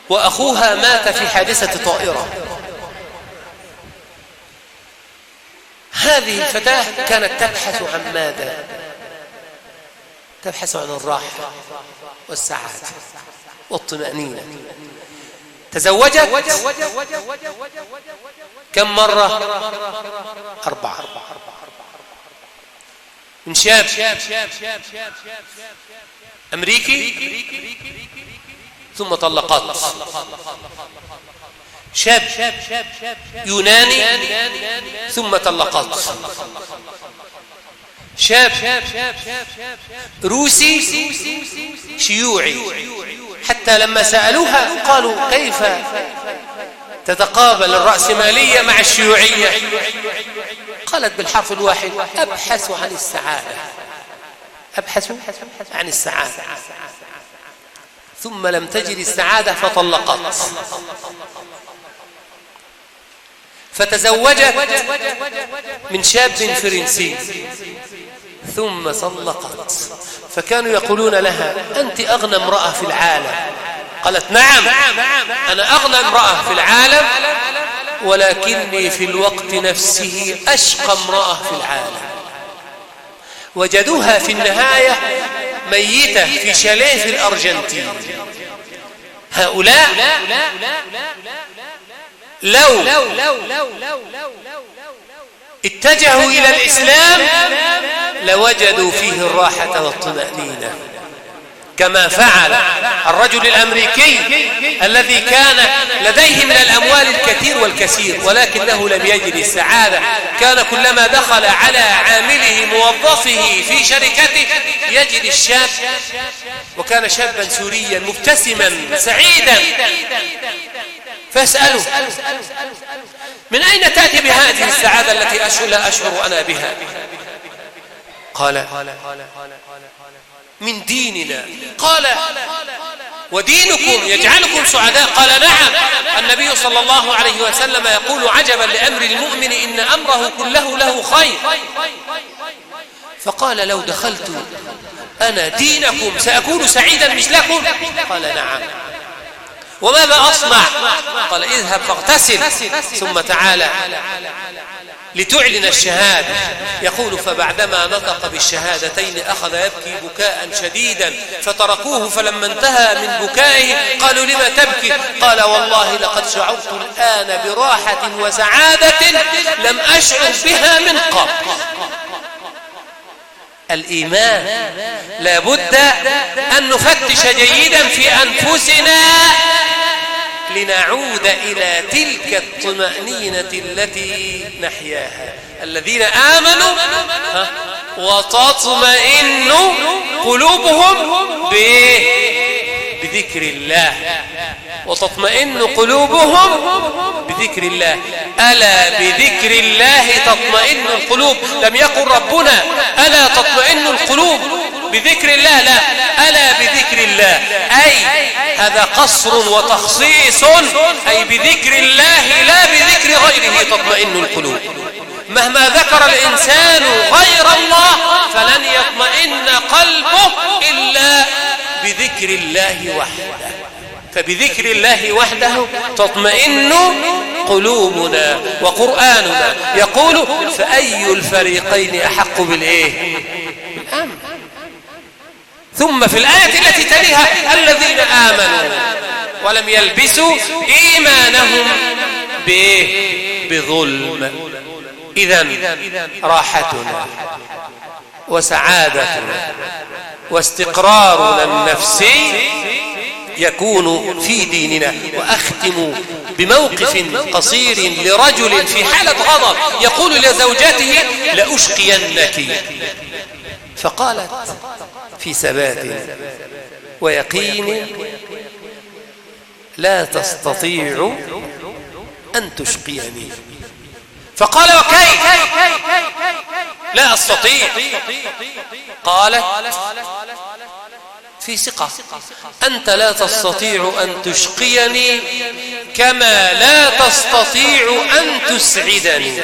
وأخوها مات في حادثة طائرة. هذه الفتاة كانت تبحث عن ماذا؟ تبحث عن الراحة والسعادة والطمأنينة. تزوجت كم مرة؟ 4. من شاب أمريكي ثم طلقت، شاب يوناني ثم طلقت، شاب روسي شيوعي. حتى لما سألوها قالوا كيف تتقابل الرأسمالية مع الشيوعية؟ قالت بالحرف الواحد: أبحث عن السعادة، أبحث عن السعادة. ثم لم تجد السعادة فطلقت، فتزوجت من شاب فرنسي ثم طلقت. فكانوا يقولون لها: أنت أغنى امرأة في العالم. قالت: نعم، أنا أغنى امرأة في العالم، ولكني في الوقت نفسه أشقى امرأة في العالم. وجدوها في النهاية ميتة في شاليه في الأرجنتين. هؤلاء لو اتجهوا إلى الإسلام لوجدوا فيه الراحة والطمأنينة، كما فعل الرجل الأمريكي الذي كان لديه من الأموال الكثير والكثير، ولكنه لم يجد السعادة. كان كلما دخل على عامله موظفه في شركته يجد الشاب، وكان شابا سوريا مبتسما سعيدا، فاسأله: من أين تأتي بهذه السعادة التي لا أشعر أنا بها؟ قال: من ديننا. قال: ودينكم يجعلكم سعداء؟ قال: نعم. النبي صلى الله عليه وسلم يقول: عجبا لأمر المؤمن إن أمره كله له خير. فقال: لو دخلت أنا دينكم سأكون سعيدا مثلكم؟ قال: نعم. وماذا أصنع؟ قال: اذهب فاغتسل ثم تعالى لتعلن الشهادة. يقول: فبعدما نطق بالشهادتين أخذ يبكي بكاء شديدا، فتركوه، فلما انتهى من بكائه قالوا: لما تبكي؟ قال: والله لقد شعرت الآن براحة وسعادة لم أشعر بها من قبل. الإيمان لابد أن نفتش جيدا في أنفسنا لنعود إلى تلك الطمأنينة التي نحياها. الذين آمنوا وتطمئن قلوبهم بذكر الله، وتطمئن قلوبهم بذكر الله. ألا بذكر الله تطمئن القلوب. لم يقل ربنا ألا تطمئن القلوب بذكر الله، لا، ألا بذكر الله، أي هذا قصر وتخصيص، أي بذكر الله لا بذكر غيره تطمئن القلوب. مهما ذكر الإنسان غير الله فلن يطمئن قلبه إلا بذكر الله وحده. فبذكر الله وحده تطمئن قلوبنا. وقرآننا يقول فأي الفريقين أحق بالإيه؟ بالأمن. ثم في الآية التي تليها الذين آمنوا ولم يلبسوا إيمانهم بإيه؟ بظلم. إذن راحتنا وسعادتنا واستقرارنا النفسي يكون في ديننا. وأختم بموقف قصير لرجل في حالة غضب يقول لزوجته لأشقينك، فقالت في ثبات ويقين لا تستطيع أن تشقيني. فقال وكيف لا أستطيع؟ قالت في ثقة أنت لا تستطيع أن تشقيني كما لا تستطيع أن تسعدني.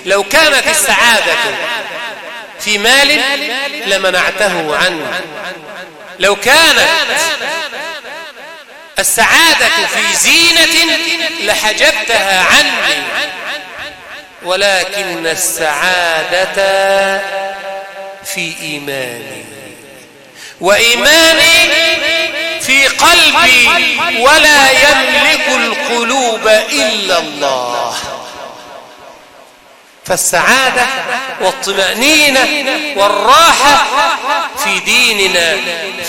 لو كانت السعادة في مال لمنعته عني، لو كانت السعادة في زينة لحجبتها عني، ولكن السعادة في إيماني، وإيماني في قلبي، ولا يملك القلوب إلا الله. فالسعادة والطمأنينة والراحة في ديننا،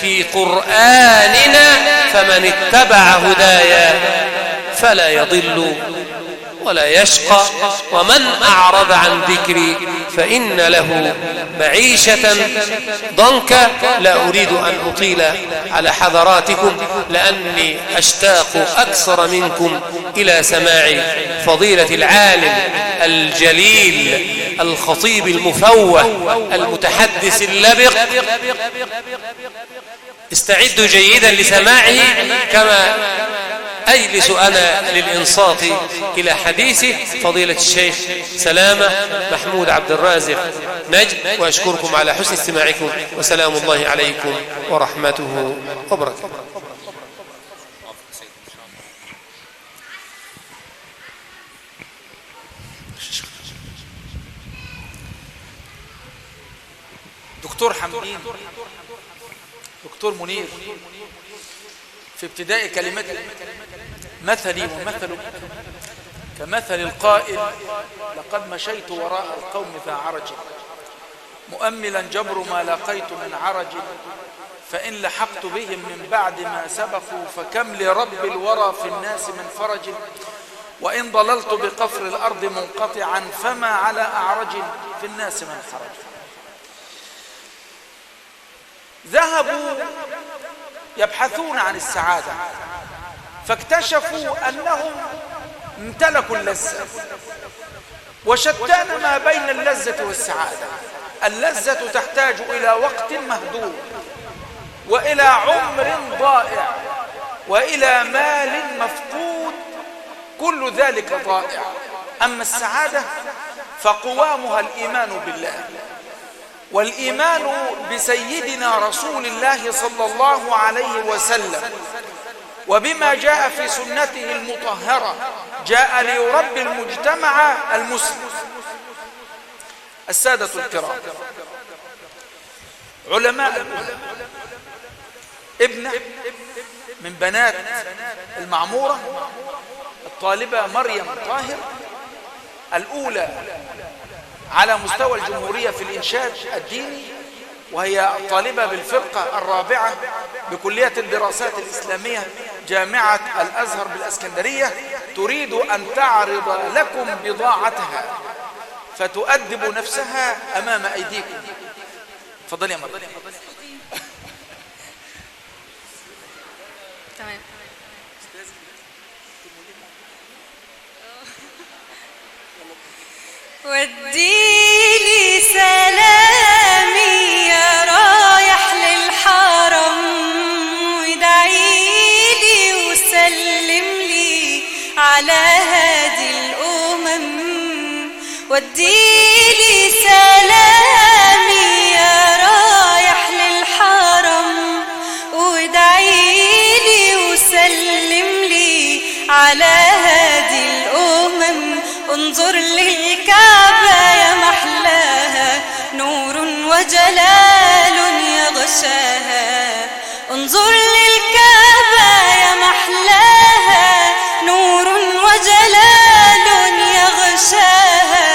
في قرآننا، فمن اتبع هدايا فلا يضل ولا يشقى، ومن أعرض عن ذكري فإن له معيشة ضنكا. لا أريد أن أطيل على حضراتكم لأني أشتاق أكثر منكم إلى سماع فضيلة العالم الجليل الخطيب المفوه المتحدث اللبق. استعدوا جيدا لسماعه كما أجلس أنا للإنصات إلى حديثه فضيلة الشيخ سلامة محمود عبد الرازق نجم. وأشكركم على حسن استماعكم، وسلام الله عليكم ورحمته وبركاته. دكتور حمدين، دكتور منير، في ابتداء كلمتي مثلي ومثلك كمثل القائل لقد مشيت وراء القوم ذا عرج، مؤملا جبر ما لقيت من عرج، فإن لحقت بهم من بعد ما سبقوا فكم لرب الورى في الناس من فرج، وإن ضللت بقفر الأرض منقطعا فما على أعرج في الناس من حرج. ذهبوا يبحثون عن السعادة فاكتشفوا أنهم امتلكوا اللذة، وشتان ما بين اللذة والسعادة. اللذة تحتاج إلى وقت مهدور، وإلى عمر ضائع، وإلى مال مفقود، كل ذلك ضائع. أما السعادة فقوامها الإيمان بالله، والإيمان بسيدنا رسول الله صلى الله عليه وسلم، وبما جاء في سنته المطهرة، جاء ليربي المجتمع المسلم. السادة الكرام، علماء ابنة من بنات المعمورة الطالبة مريم طاهر، الأولى على مستوى الجمهورية في الإنشاد الديني، وهي طالبة بالفرقة الرابعة بكلية الدراسات الإسلامية جامعة الأزهر بالأسكندرية، تريد أن تعرض لكم بضاعتها فتؤدب نفسها أمام أيديكم. تفضلي يا مريم. تمام. وديلي سلامي يا رايح للحرم، ودعيلي وسلم لي على هادي الأمم. وديلي سلامي يا رايح للحرم، ودعيلي على هادي الأمم. انظر للكعبة يا محلاها، نور وجلال يغشاها. انظر للكعبة يا محلاها، نور وجلال يغشاها.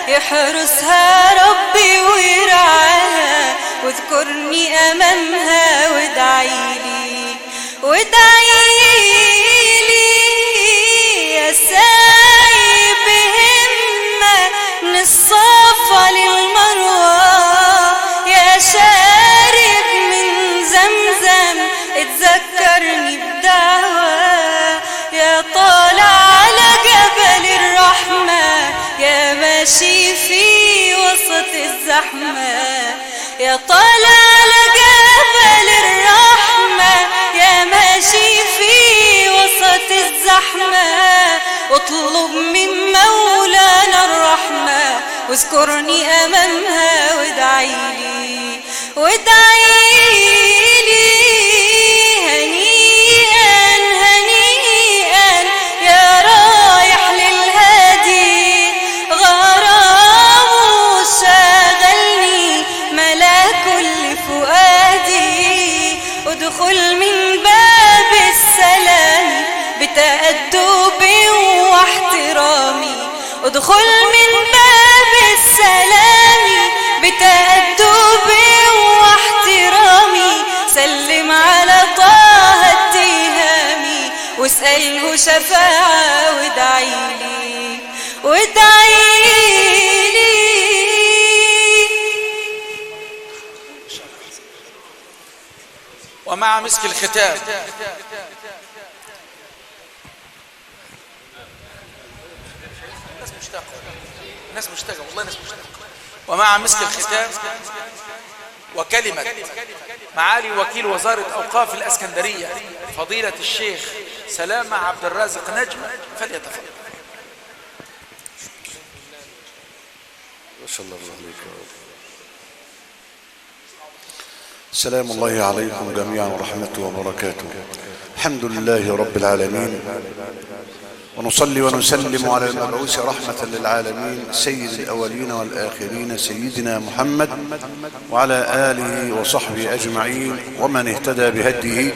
يحرسها ربي ويرعاها، واذكرني أمامها وادعيلي وادعيلي. يا ساعي بهمة من الصفا للمروة، يا شارب من زمزم اتذكرني بدعوة. يا طالع على جبل الرحمة، يا ماشي في وسط الزحمة. يا طالع على جبل الرحمة، يا ماشي في وسط الزحمة. اطلب من مولانا الرحمة، واذكرني أمامها وادعيلي وادعيلي. هنيئا هنيئا يا رايح للهادي، غرامه شغلني ملا كل فؤادي. ادخل من باب السلام بتأدب واحترامي، ادخل من باب السلام بتأدب واحترامي. سلم على طه التهامي، واسأله شفاعة وادعيلي وادعيلي. ومع مسك الختام الناس مشتاقة، الناس مشتاقة والله، الناس مشتاقة. ومع مسك الختام وكلمة معالي وكيل وزارة أوقاف الأسكندرية فضيلة الشيخ سلامة عبد الرازق نجم، فليتفضل. ما شاء الله عليك. سلام الله عليكم جميعا ورحمته وبركاته. الحمد لله رب العالمين، ونصلي ونسلم على المبعوث رحمة للعالمين سيد الأولين والآخرين سيدنا محمد وعلى آله وصحبه أجمعين، ومن اهتدى بهديه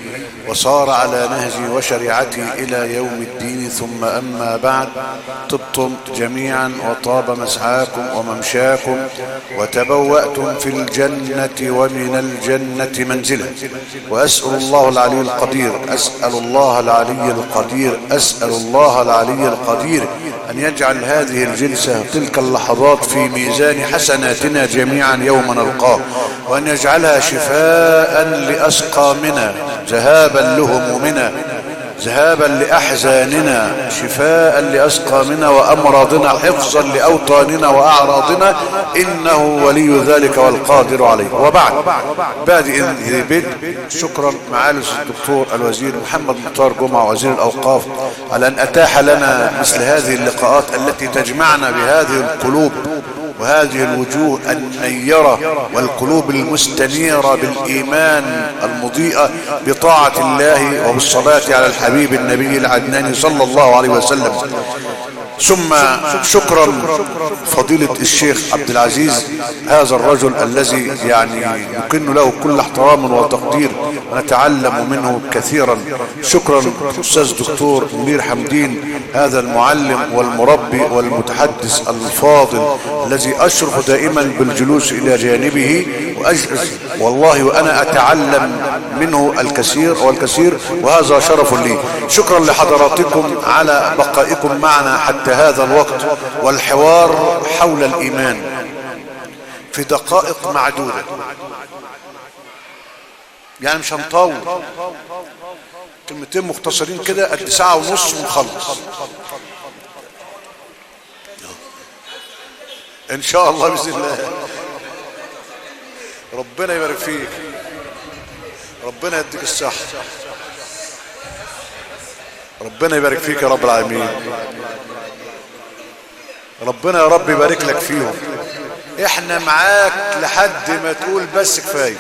وصار على نهجه وشريعته إلى يوم الدين. ثم أما بعد، طبتم جميعا وطاب مسعاكم وممشاكم وتبوأتم في الجنة ومن الجنة منزلا. وأسأل الله العلي القدير، أسأل الله العلي القدير، أسأل الله العلي القدير أن يجعل هذه الجلسة تلك اللحظات في ميزان حسناتنا جميعا يوم نلقاه، وأن يجعلها شفاء لأسقامنا، ذهابا لهمومنا، ذهابا لأحزاننا، شفاء لأسقامنا وأمراضنا، حفظا لأوطاننا وأعراضنا، إنه ولي ذلك والقادر عليه. وبعد بدء، شكرا معالي الدكتور الوزير محمد مختار جمعة وزير الأوقاف على أن أتاح لنا مثل هذه اللقاءات التي تجمعنا بهذه القلوب وهذه الوجوه النيرة والقلوب المستنيرة بالإيمان المضيئة بطاعة الله وبالصلاة على الحبيب النبي العدناني صلى الله عليه وسلم. ثم شكرا فضيلة الشيخ عبد العزيز، هذا الرجل الذي يعني نكن له كل احترام وتقدير ونتعلم منه كثيرا. شكرا أستاذ دكتور منير حمدين، هذا المعلم والمربي والمتحدث الفاضل الذي أشرف دائما بالجلوس إلى جانبه، وأجلس والله وأنا أتعلم منه الكثير والكثير، وهذا شرف لي. شكرا لحضراتكم على بقائكم معنا حتى هذا الوقت والحوار حول الإيمان في دقائق معدودة، يعني مش هنطول، كلمتين مختصرين كده قد ساعة ونص ونخلص إن شاء الله بإذن الله. ربنا يبارك فيك، ربنا يديك الصحة، ربنا يبارك فيك يا رب العالمين، ربنا يا رب يبارك لك فيهم. احنا معاك لحد ما تقول بس كفاية.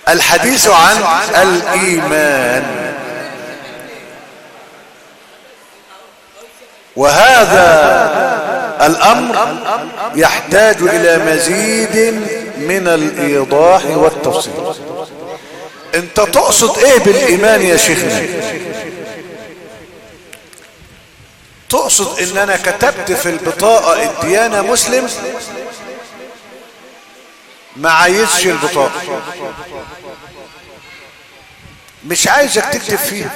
الحديث عن الإيمان، وهذا الأمر يحتاج إلى مزيد من الإيضاح والتفصيل. أنت تقصد إيه بالإيمان يا شيخنا؟ تقصد إن أنا كتبت في البطاقة الديانة مسلم؟ ما عايزش البطاقة، مش عايزك تكتب فيها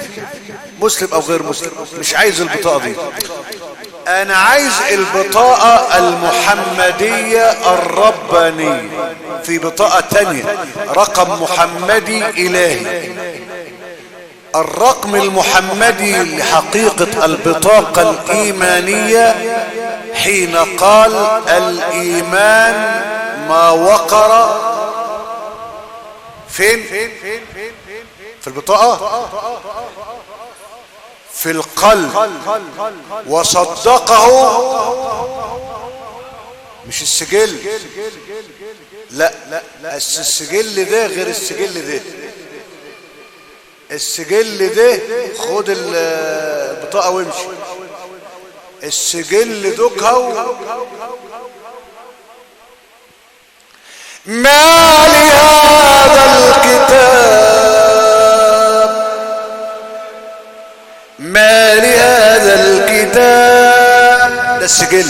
مسلم او غير مسلم، مش عايز البطاقة دي. انا عايز البطاقة المحمدية الربانية. في بطاقة تانية رقم محمدي الهي. الرقم المحمدي لحقيقة البطاقة الايمانية حين قال الايمان ما وقر فين؟ في البطاقة، في القلب، وصدقه مش السجل، لا، السجل ده غير السجل ده. السجل ده خد البطاقة وامشي، السجل دوكهو. ما لهذا الكتاب، ما لهذا الكتاب، ده السجل.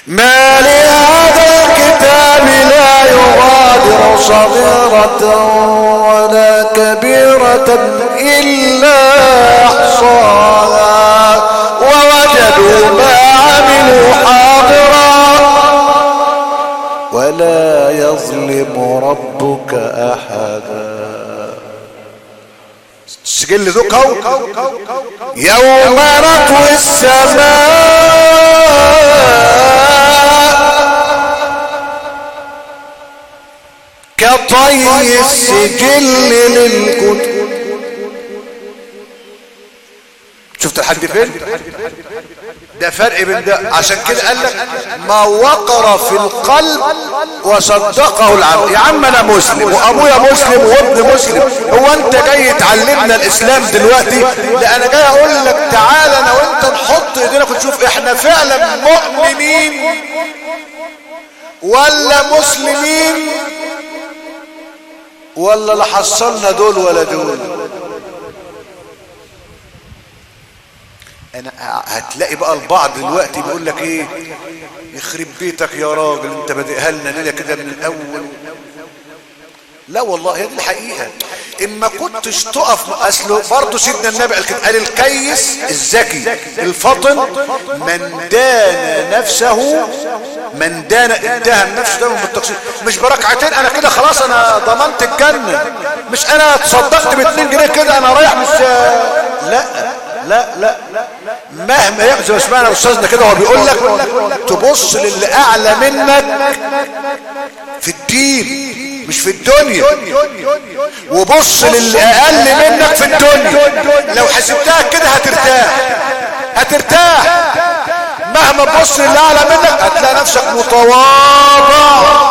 ما لهذا الكتاب لا يغادر صغيرة ولا كبيرة إلا أحصاها ووجدوا ما عملوا حاضرا ولا يظلم ربك أحدا. السجل ذكر يوم نطوي السماء كطي السجل للكتب. شفت لحد فين؟ ده فرق بين ده. عشان كده قال لك ما وقر في القلب وصدقه العمل. يا عم انا مسلم وابويا مسلم وابن مسلم، هو انت جاي تعلمنا الاسلام دلوقتي؟ لا، انا جاي اقول لك تعالى انا وانت نحط ايدينا ونشوف احنا فعلا مؤمنين ولا مسلمين ولا لا حصلنا دول ولا دول. انا هتلاقي بقى البعض دلوقتي بيقول لك ايه، يخرب بيتك يا راجل انت بادئها لنا ليله كده من الاول. لا والله هي دي الحقيقه. اما كنتش تقف اصله برضه سيدنا النبي قال كده، قال الكيس الذكي الفطن من دان نفسه، من دان اتهم نفسه دايما بالتقصير. مش بركعتين انا كده خلاص انا ضمنت الجنه، مش انا اتصدقت ب2 جنيه كده انا رايح، مش لا لا لا. مهما يحزن زي ما سمعنا استاذنا كده وهو بيقول لك تبص للي اعلى منك في الدين مش في الدنيا، وبص للي اقل منك في الدنيا. لو حسبتها كده هترتاح، هترتاح. مهما تبص للي اعلى منك هتلاقي نفسك متواضع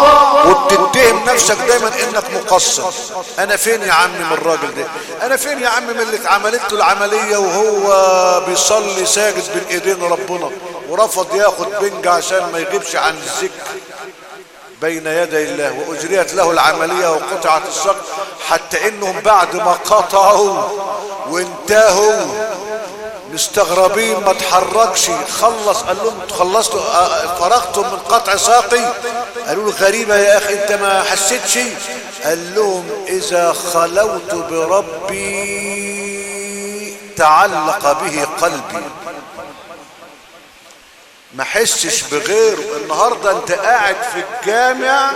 وبتتهم نفسك دايما انك مقصر. انا فين يا عم من الراجل ده؟ انا فين يا عم من اللي اتعملت له العمليه وهو بيصلي ساجد بين ايدين ربنا ورفض ياخد بنج عشان ما يغيبش عن الذكر بين يدي الله، واجريت له العمليه وقطعت الساق، حتى انهم بعد ما قطعوا وانتهوا مستغربين ما تحركش، خلص. قال لهم خلصتوا فرغتم من قطع ساقي؟ قالوا له غريبة يا اخي انت ما حسيتش؟ قال لهم اذا خلوت بربي تعلق به قلبي، ما حسش بغيره. النهارده انت قاعد في الجامع،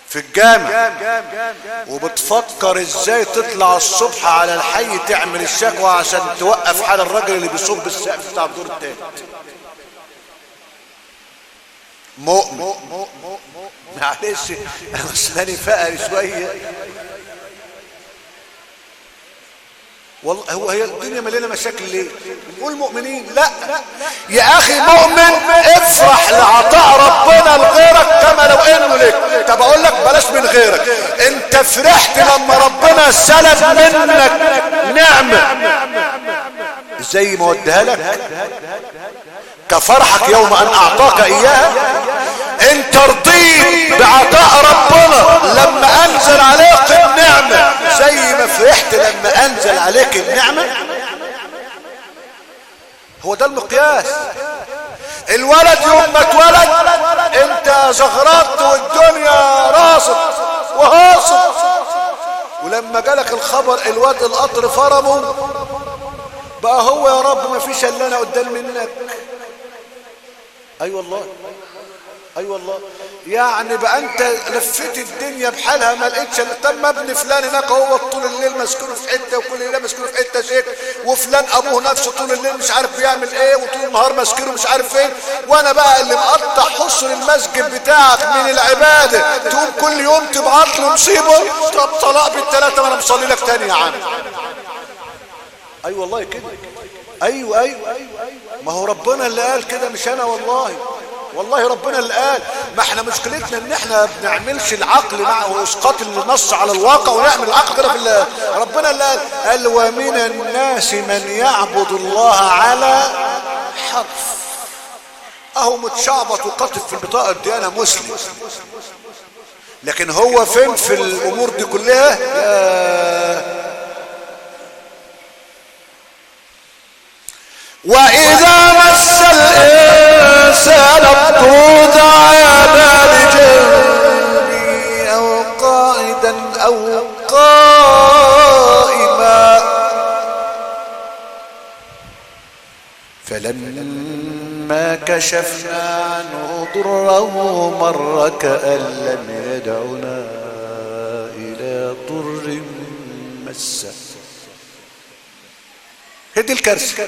في الجامع وبتفكر ازاي تطلع الصبح على الحي تعمل الشكوى عشان توقف حال الراجل اللي بيصب السقف بتاع الدور التالت. مؤمن، معلش انا اسناني فقري شويه. والله هو هي الدنيا مليانة مشاكل ليه؟ نقول مؤمنين؟ لا يا اخي، مؤمن افرح لعطاء ربنا لغيرك كما لو انه لك. طب اقول لك بلاش من غيرك، انت فرحت لما ربنا سلب منك نعمه زي ما وديها لك كفرحك يوم ان اعطاك اياها. انت رضيت بعطاء ربنا لما انزل عليك النعمة زي ما فرحت لما انزل عليك النعمة. هو ده المقياس. الولد يوم ما اتولد انت زغرطت والدنيا راصت وهاصت، ولما جالك الخبر الواد القطر فرمه بقى هو يا رب ما فيش الا انا قدام منك. اي والله، اي والله، يعني بقى انت لفيت الدنيا بحالها ما لقيتش. طب ما ابن فلان هناك هو طول الليل مسكونه في حتة، وكل ليلة مسكونه في حتة شيك، وفلان ابوه نفسه طول الليل مش عارف بيعمل ايه، وطول النهار مسكونه مش عارف فين، وانا بقى اللي مقطع حصر المسجد بتاعك من العبادة، تقوم كل يوم تبعت له مصيبة. طب طلاق بالثلاثة ما انا مصلي لك تاني يا عم. اي والله كده، ايوه ايوه، ما هو ربنا اللي قال كده مش انا، والله والله ربنا اللي قال. ما احنا مشكلتنا ان احنا ما بنعملش العقل مع اسقاط النص على الواقع ونعمل العقل كده في ربنا اللي قال، قال ومن الناس من يعبد الله على حرف. اهو متشعبط وقاطف في البطاقة الديانة مسلم، لكن هو فين في الامور دي كلها؟ وإذا مس الإنسان الضر دعانا لجنبه أو قاعدا أو قائما فلما كشفنا عنه ضره مر كأن لم يدعنا إلى ضر مسه. هي دي الكارثة.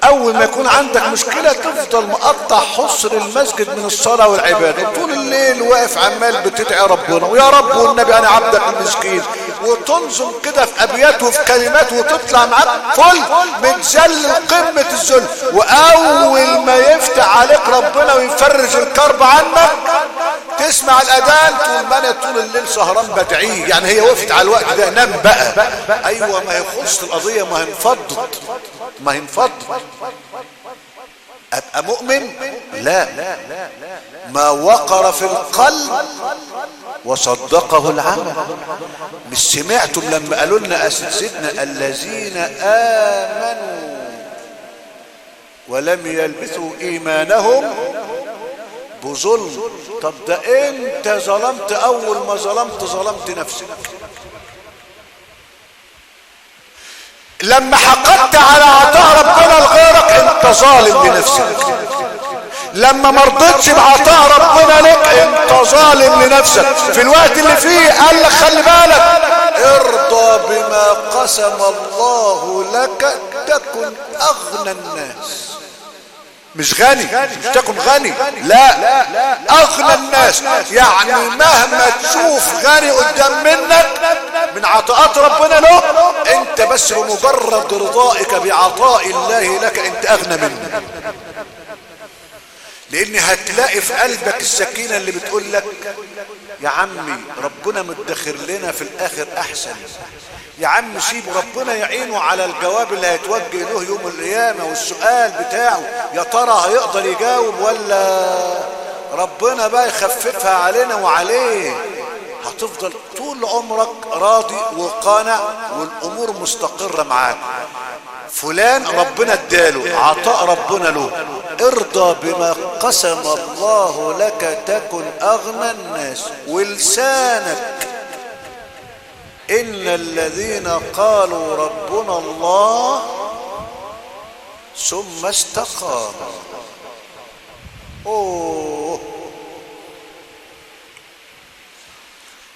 اول ما يكون عندك مشكلة تفضل مقطع حصر المسجد من الصلاة والعبادة طول الليل، واقف عمال بتدعي ربنا ويا رب والنبي انا عبدك المسكين، وتنظم كده في ابيات وفي كلمات وتطلع معاك فل متذلل قمة الذل. واول ما يفتح عليك ربنا ويفرج الكرب عنك تسمع الاذان طول ما انا طول الليل سهران بدعية، يعني هي وقفت على الوقت ده نام بقى. ايوه ما هي خلصت القضية، ما هي انفضت، ما هي انفضت. ابقى مؤمن؟ لا، ما وقر في القلب وصدقه العمل. مش سمعتم لما قالوا لنا اساتذتنا الذين امنوا ولم يلبسوا ايمانهم بظلم؟ طب ده انت ظلمت، اول ما ظلمت ظلمت نفسك. لما حقدت على عطاء ربنا لغيرك انت ظالم لنفسك. لما ما رضيتش بعطاء ربنا لك انت ظالم لنفسك. في الوقت اللي فيه قال لك خلي بالك، ارضى بما قسم الله لك تكن اغنى الناس. مش غني، مش تكن غني، لا، اغنى الناس. يعني مهما تشوف غني قدام منك من عطاءات ربنا له، انت بس بمجرد رضائك بعطاء الله لك انت اغنى منه. لان هتلاقي في قلبك السكينة اللي بتقول لك يا عمي ربنا مدخر لنا في الاخر احسن، يا عم سيبه ربنا يعينه على الجواب اللي هيتوجه له يوم القيامة والسؤال بتاعه، يا ترى هيقدر يجاوب ولا ربنا بقى يخففها علينا وعليه. هتفضل طول عمرك راضي وقانع والامور مستقرة معاك. فلان ربنا اداله عطاء ربنا له، ارضى بما قسم الله لك تكن اغنى الناس. ولسانك ان الذين قالوا ربنا الله ثم استقاموا. اوه،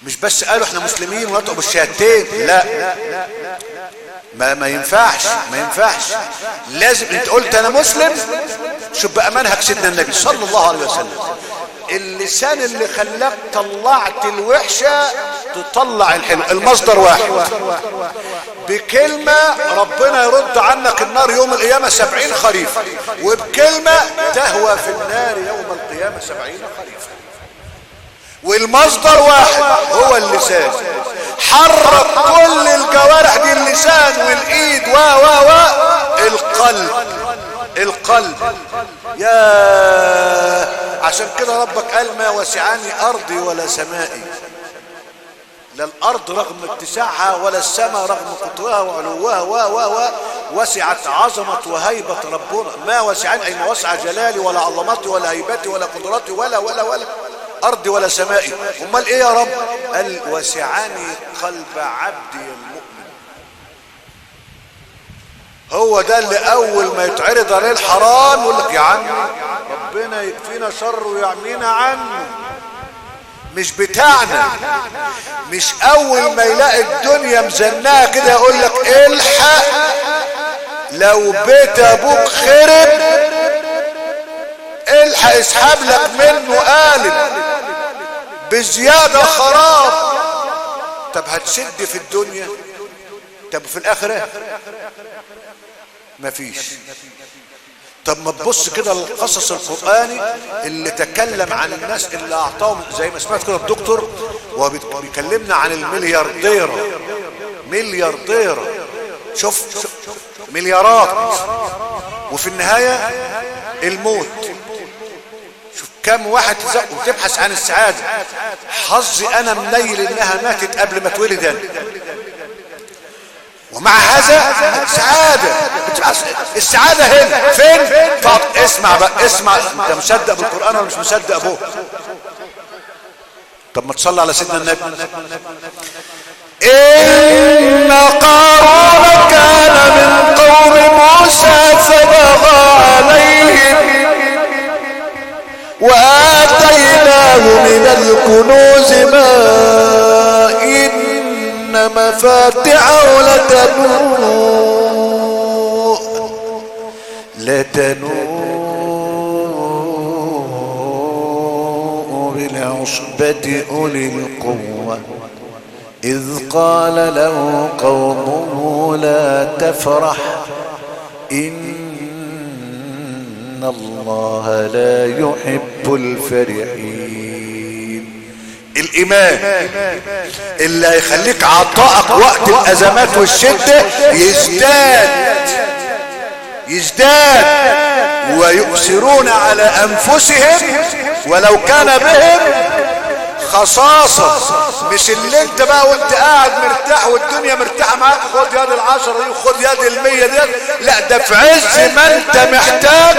مش بس قالوا احنا مسلمين ونطقوا بالشهادتين، لا، ما ينفعش، ما ينفعش. لازم انت قلت انا مسلم، شوف بقى منهج سيدنا النبي صلى الله عليه وسلم. اللسان اللي خلاك طلعت الوحشة تطلع الحلو. المصدر واحد. بكلمة ربنا يرد عنك النار يوم القيامة 70 خريفا، وبكلمة تهوى في النار يوم القيامة 70 خريفا. والمصدر واحد هو اللسان. حرك كل الجوارح دي، اللسان والايد و و و القلب. القلب يا عشان كده ربك قال ما وسعني ارضي ولا سمائي. لا الارض رغم اتساعها ولا السماء رغم قطرها وعلوها و و و وسعت عظمة وهيبة ربنا. ما وسعني اي ما وسع جلالي ولا عظمتي ولا هيبتي ولا قدرتي ولا ولا ولا ارضي ولا سمائي. امال ايه يا رب؟ قال وسعني قلب عبدي المؤمن. هو ده اللي اول ما يتعرض عليه الحرام يقول لك يا عمي ربنا يكفينا شر ويعمينا عنه، مش بتاعنا. مش اول ما يلاقي الدنيا مزنقه كده يقول لك الحق لو بيت ابوك خرب الحق اسحب لك منه قالب بزيادة خراب. طب هتسد في الدنيا، طب في الاخرة مفيش. طب ما تبص كده للقصص القرآني اللي تكلم عن الناس اللي اعطاهم، زي ما سمعت كده الدكتور وهو بيكلمنا عن المليارديرة. مليارديرة، شوف مليارات، وفي النهاية الموت. شوف كم واحد وتبحث عن السعادة. حظي انا منيل انها ماتت قبل ما اتولد انا، ومع هذا السعادة. السعادة هنا فين؟ طب اسمع بقى، اسمع، انت مصدق بالقرآن ولا مش مصدق ابوه؟ طب ما تصلي على سيدنا النبي. إن قارون كان من قوم موسى فبغى عليهم وآتيناه من الكنوز ما إن مفاتحه لتنوء بالعصبة أولي القوة إذ قال له قومه لا تفرح إن الله لا يحب الفرحين. الإيمان اللي هيخليك عطائك وقت الأزمات والشدة يزداد يزداد. ويؤثرون على أنفسهم ولو كان بهم خصاصة. مش اللي انت بقى وانت قاعد مرتاح والدنيا مرتاحة معاك خد يد 10 دي وخد يد 100 دي، لا ده في عز ما انت محتاج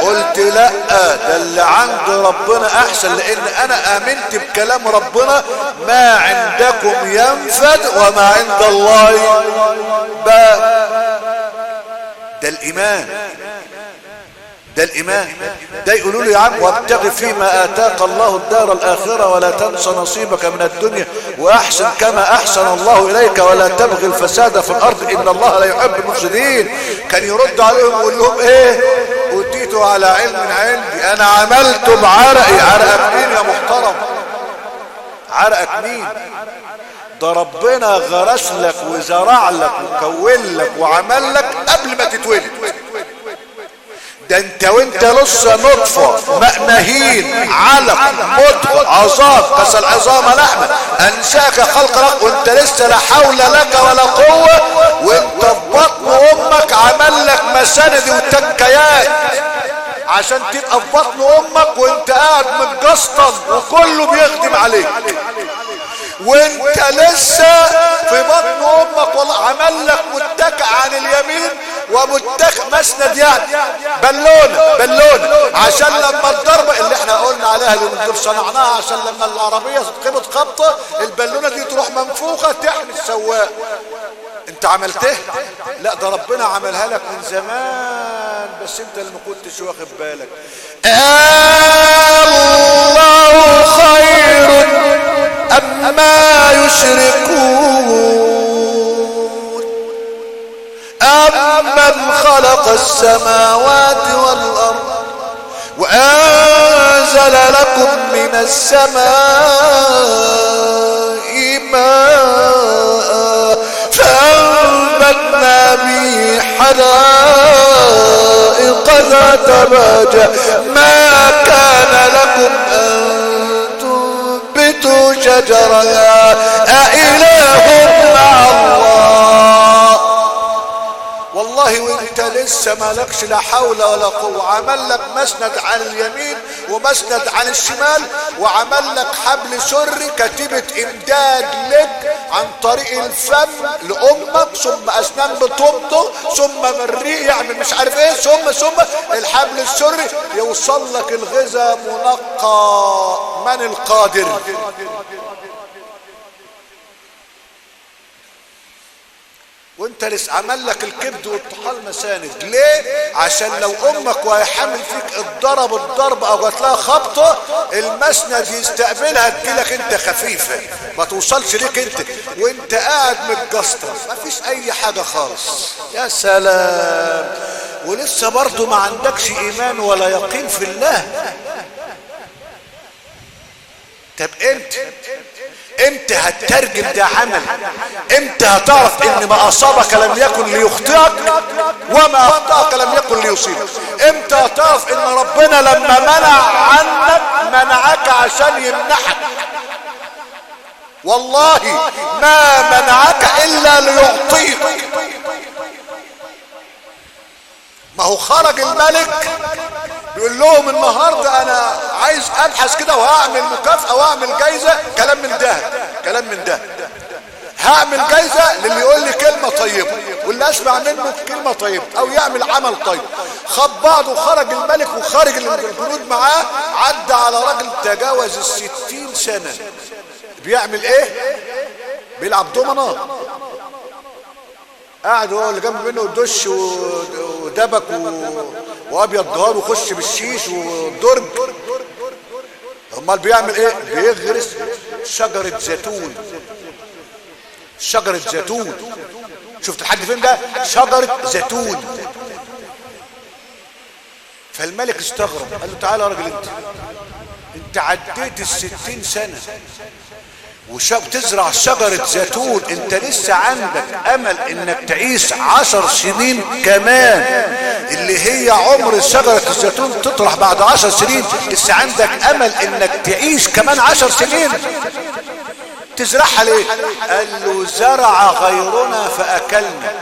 قلت لا ده اللي عند ربنا احسن، لان انا امنت بكلام ربنا ما عندكم ينفد وما عند الله باق. ده الايمان، ده الإيمان. ده يقولوا له يا عم وابتغ فيما آتاك الله الدار الآخرة ولا تنس نصيبك من الدنيا وأحسن كما أحسن الله إليك ولا تبغي الفساد في الأرض إن الله لا يحب المفسدين. كان يرد عليهم ويقول لهم إيه؟ أوتيته على علم عندي، أنا عملته بعرقي. عرقك مين يا محترم؟ عرقك مين؟ ده ربنا غرس لك وزرع لك وكون لك وعمل لك قبل ما تتولد. ده انت وانت لسه نطفة ماء مهين علق مضغ عظام كسى العظام لحمه انساك خلق لك وانت لسه لا حول لك ولا قوة، وانت في بطن امك عمل لك مساند وتكيات عشان تبقى في بطن امك وانت قاعد متجسطن وكله بيخدم عليك وانت لسه في بطن امك. والله عمل لك متكئ عن اليمين ومتكئ مسند، يعني بالونه بالونه عشان لما الضربة اللي احنا قلنا عليها اليومين دول صنعناها عشان لما العربية تتخبط خبطه البالونة دي تروح منفوخه تحمي السواق. انت عملتها؟ لا ده ربنا عملها لك من زمان بس انت اللي ما كنتش واخد بالك. الله خير أما يشركون أمن خلق السماوات والأرض وأنزل لكم من السماء ماء حدائق ذات بهجة ما كان لكم أن تنبتوا شجرها أإله مع الله. والله وانت لسه مالكش لا حول ولا قوة، عمل لك مسند عن اليمين ومسند عن الشمال، وعمل لك حبل سري كتيبة امداد لك عن طريق الفم لامك، ثم اسنان بتمضغ، ثم مريء يعمل مش عارف ايه، ثم الحبل السري يوصل لك الغذاء منقى. من القادر؟ وانت لسه عمل لك الكبد والطحال مساند ليه؟ عشان لو امك وهي حامل فيك اتضرب الضرب او جات لها خبطه، المسند يستقبلها تجيلك انت خفيفة، ما توصلش ليك انت وانت قاعد متجسطر، ما فيش اي حاجة خالص. يا سلام، ولسه برضه ما عندكش ايمان ولا يقين في الله. طب انت امتى هتترجم ده عمل؟ امتى هتعرف ان ما اصابك لم يكن ليخطئك وما اخطأك لم يكن ليصيبك؟ امتى هتعرف ان ربنا لما منع عنك منعك عشان يمنحك؟ والله ما منعك الا ليعطيك. ما هو خرج الملك بيقول لهم النهارده انا عايز ابحث كده وهعمل مكافأة واعمل جايزة، كلام من ده كلام من ده، هعمل جايزة للي يقول لي كلمة طيبة واللي اسمع منه كلمة طيبة او يعمل عمل طيب. خد بعضه وخرج الملك وخرج الجنود معاه، عدى على راجل تجاوز 60 سنة بيعمل ايه؟ بيلعب دومنة. قاعد هو اللي جنب منه دش ودبك وابيض دهار وخش بالشيش والدرج. امال بيعمل ايه؟ بيغرس شجرة زيتون. شجرة زيتون، شفت لحد فين ده؟ شجرة زيتون. فالملك استغرب، قال له تعالى يا راجل، انت عديت 60 سنة وتزرع شجرة زيتون، انت لسه عندك امل انك تعيش 10 سنين كمان، اللي هي عمر شجرة الزيتون تطرح بعد 10 سنين، لسه عندك امل انك تعيش كمان 10 سنين، تزرعها ليه؟ قال له زرع غيرنا فاكلنا،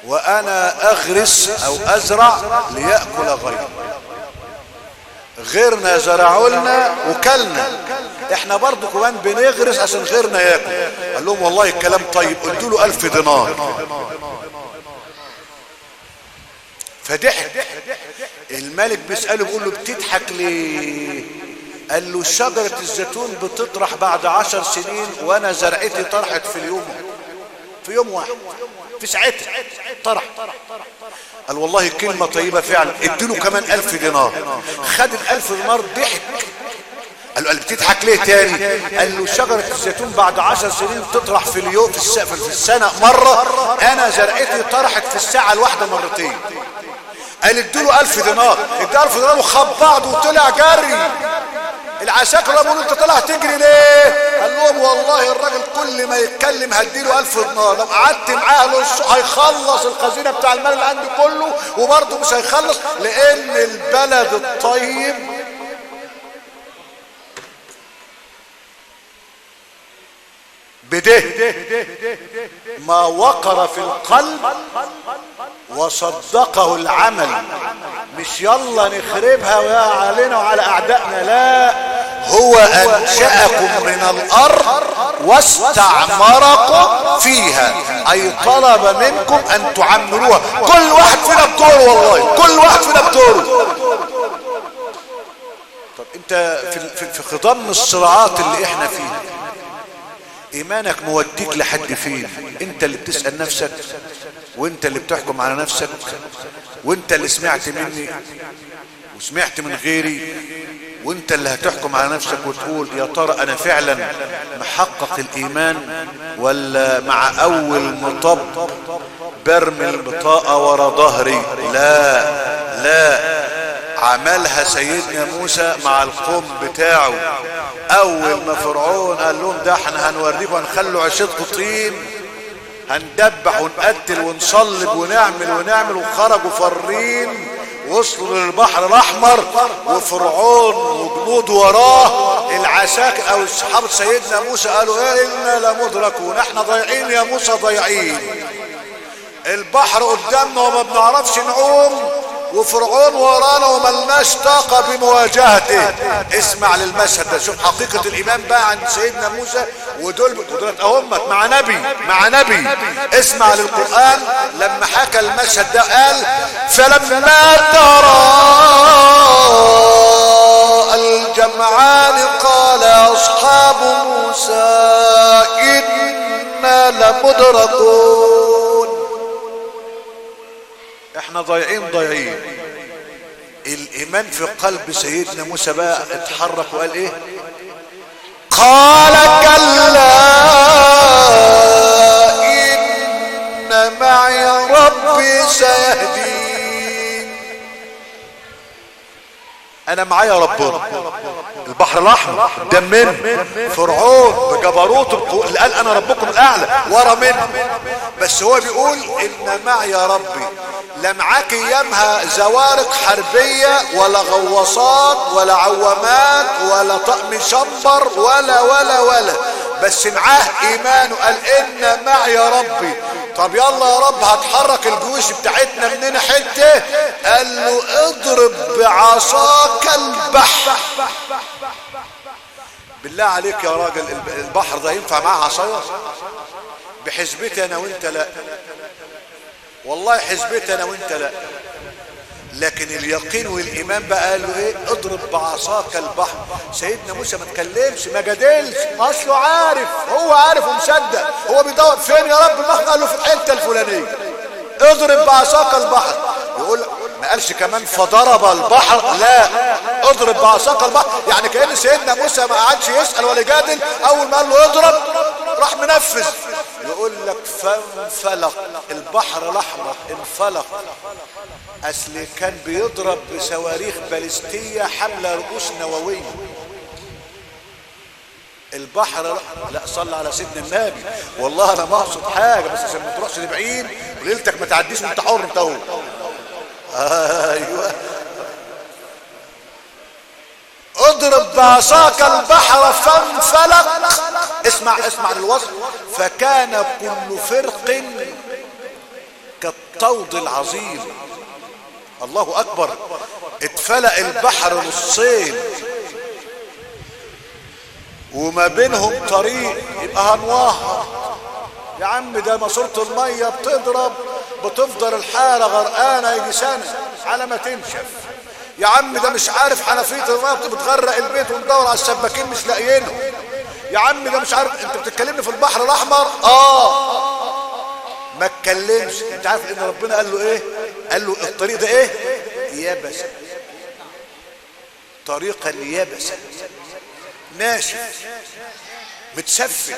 وانا اغرس او ازرع ليأكل غيري. غيرنا زرعوا لنا وكلنا، احنا برضو كمان بنغرس عشان غيرنا ياكل. قال لهم والله الكلام طيب، ادوا له 1000 دينار. فضحك الملك، بيسأله بيقول له بتضحك ليه؟ قال له شجرة الزيتون بتطرح بعد 10 سنين، وانا زرعتي طرحت في اليوم، في يوم واحد، في ساعتها طرح. قال والله كلمة طيبة فعلا، اديله كمان 1000 دينار. خد 1000 دينار ضحك. قال له بتضحك ليه تاني؟ قال له شجرة الزيتون بعد 10 سنين تطرح في اليوم في السنة مرة، انا زرعتي طرحت في الساعة الواحدة مرتين. قال اديله 1000 دينار، ادى 1000 دينار وخد بعضه وطلع جري. العساكر بيقولوا انت طالع تجري ليه؟ قال لهم والله الراجل كل ما يتكلم هديله 1000 دينار، لو قعدت معاه هيخلص الخزينة بتاع المال اللي عندي كله وبرضه مش هيخلص، لان البلد الطيب بده ما وقر في القلب وصدقه العمل. مش يلا نخربها ويا علينا وعلى اعدائنا، لا، هو انشأكم من الارض واستعمركم فيها، اي طلب منكم ان تعمروها. كل واحد فينا بدوره، والله كل واحد فينا بدوره. طب انت في خضم الصراعات اللي احنا فيها، ايمانك موديك لحد فين؟ انت اللي بتسأل نفسك، وانت اللي بتحكم على نفسك، وانت اللي سمعت مني وسمعت من غيري، وانت اللي هتحكم على نفسك وتقول يا ترى انا فعلا محقق الايمان، ولا مع اول مطب برمي البطاقة ورا ظهري؟ لا لا، عملها سيدنا موسى مع القوم بتاعه. اول ما فرعون قال لهم ده احنا هنوريكم، هنخلوا عشتكم طين، هندبح ونقتل ونصلب ونعمل ونعمل، وخرجوا فرين، وصلوا للبحر الاحمر وفرعون وجنوده وراه. العساكر او اصحاب سيدنا موسى قالوا ايه؟ انا لمدركون، احنا ضايعين يا موسى ضايعين، البحر قدامنا وما بنعرفش نعوم، وفرعون ورانا وملناش طاقة بمواجهته. اسمع للمشهد ده، شوف حقيقة الإيمان بقى عند سيدنا موسى ودول أهمت مع نبي، مع نبي. اسمع للقرآن لما حكى المشهد ده قال فلما ترى الجمعان قال أصحاب موسى إنا لمدركون. احنا ضايعين ضايعين. الايمان في قلب سيدنا موسى بقى اتحرك وقال ايه؟ قال كلا ان معي ربي سيهدين. انا معايا ربنا. البحر الاحمر قدام منه، فرعون بجبروته اللي قال انا ربكم الاعلى ورا منه، بس هو بيقول ان معي ربي. لا معاك ايامها زوارق حربيه ولا غواصات ولا عوامات ولا طقم شمبر ولا ولا ولا، بس معاه ايمانه قال ان معي ربي. طب يلا يا رب هتحرك الجيوش بتاعتنا مننا حتة؟ قال له اضرب بعصاك البحر. بالله عليك يا راجل، البحر ده ينفع معاه عصاية؟ بحسبتي انا وانت لا، والله حسبتي انا وانت لا. لكن اليقين والايمان بقى قالوا ايه؟ اضرب بعصاك البحر. سيدنا موسى ما تكلمش، ما جادلش، اصله عارف، هو عارف ومصدق. هو بيدور فين يا رب البحر؟ قال له في الحتة الفلانية، اضرب بعصاك البحر. يقول ما قالش كمان فضرب البحر، لا، اضرب بعصاك البحر. يعني كأن سيدنا موسى ما قعدش يسأل ولا يجادل، اول ما قال له اضرب راح منفذ. يقول لك فانفلق البحر الاحمر، انفلق. اصل كان بيضرب بصواريخ باليستيه حامله رؤوس نووية. البحر لا، صلى على سيدنا النبي. والله انا ما اقصد حاجة، بس عشان ما تروحش لبعيد وليلتك ما تعديش وانت حر انت اهو. ايوه، اضرب بعصاك البحر فانفلق. اسمع اسمع للوصف. فكان كل فرق كالطود العظيم. الله اكبر. اتفلق البحر نصين وما بينهم طريق، يبقى هنوهر يا عم. ده ماسوره المية بتضرب، بتفضل الحالة غرقانة يجي سنة على ما تنشف. يا عم ده مش عارف حنفية المية بتغرق البيت وندور على السباكين مش لاقيينهم. يا عم ده مش عارف، انت بتتكلمني في البحر الاحمر؟ ما اتكلمش. انت عارف ان ربنا قال له ايه؟ قال له الطريق ده ايه؟ يبس، طريقا يبسا، ناشف متسفل.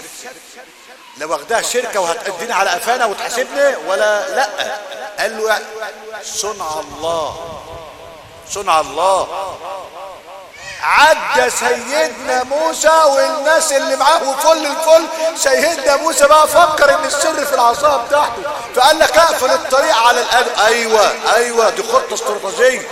لو واخدها شركة وهتأديني على قفانا وتحاسبني ولا لا؟ قال له صنع الله، صنع الله. عدى سيدنا موسى والناس اللي معاه وفل الفل. سيدنا موسى بقى فكر ان السر في العصا بتاعته، فقال لك اقفل الطريق على الأدب. ايوه ايوه، دي خطه استراتيجية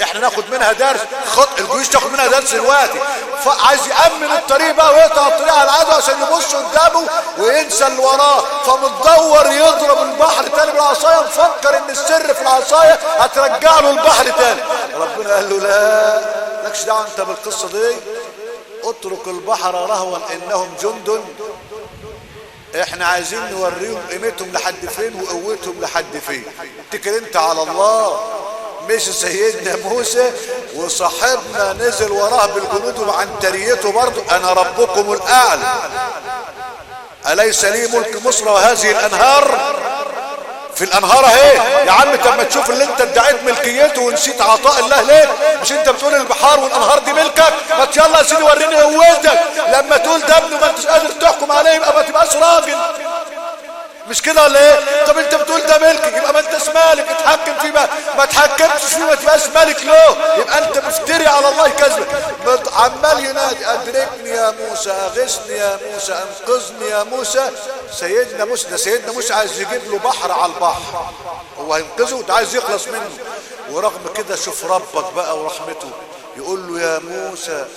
احنا ناخد منها درس، خط الجيوش تاخد منها درس دلوقتي. فعايز يامن الطريق بقى ويقطع الطريق على العدو عشان يبص قدامه وينسى اللي وراه. فمتدور يضرب البحر تاني بالعصايه، مفكر ان السر في العصاية هترجع له البحر تاني. ربنا قال له لا، مالكش دعوه انت بالقصة دي، اترك البحر رهوا انهم جند. احنا عايزين نوريهم قيمتهم لحد فين وقوتهم لحد فين. اتكل انت على الله. مشي سيدنا موسى وصاحبنا نزل وراه بالجنود وعنتريته برضه، انا ربكم الاعلى، اليس لي ملك مصر وهذه الانهار؟ في الانهار اهي يا عم. طب ما تشوف اللي انت ادعيت ملكيته ونسيت عطاء الله ليه؟ مش انت بتقول البحار والانهار دي ملكك؟ ما يلا يا سيدي وريني قوتك. لما تقول ده ابنه ما انتش قادر تحكم عليه يبقى ما تبقاش راجل، مش كده ولا ايه؟ طب انت بتقول ده ملكك يبقى ما انتش مالك، اتحكم فيه بقى. ما تحكمتش فيه ما تبقاش مالك له، يبقى انت مفتري على الله كذبه. عمال ينادي ادركني يا موسى، اغثني يا موسى، انقذني يا موسى. سيدنا موسى، ده سيدنا موسى عايز يجيب له بحر على البحر، هو هينقذه، ده عايز يخلص منه. ورغم كده شوف ربك بقى ورحمته، يقول له يا موسى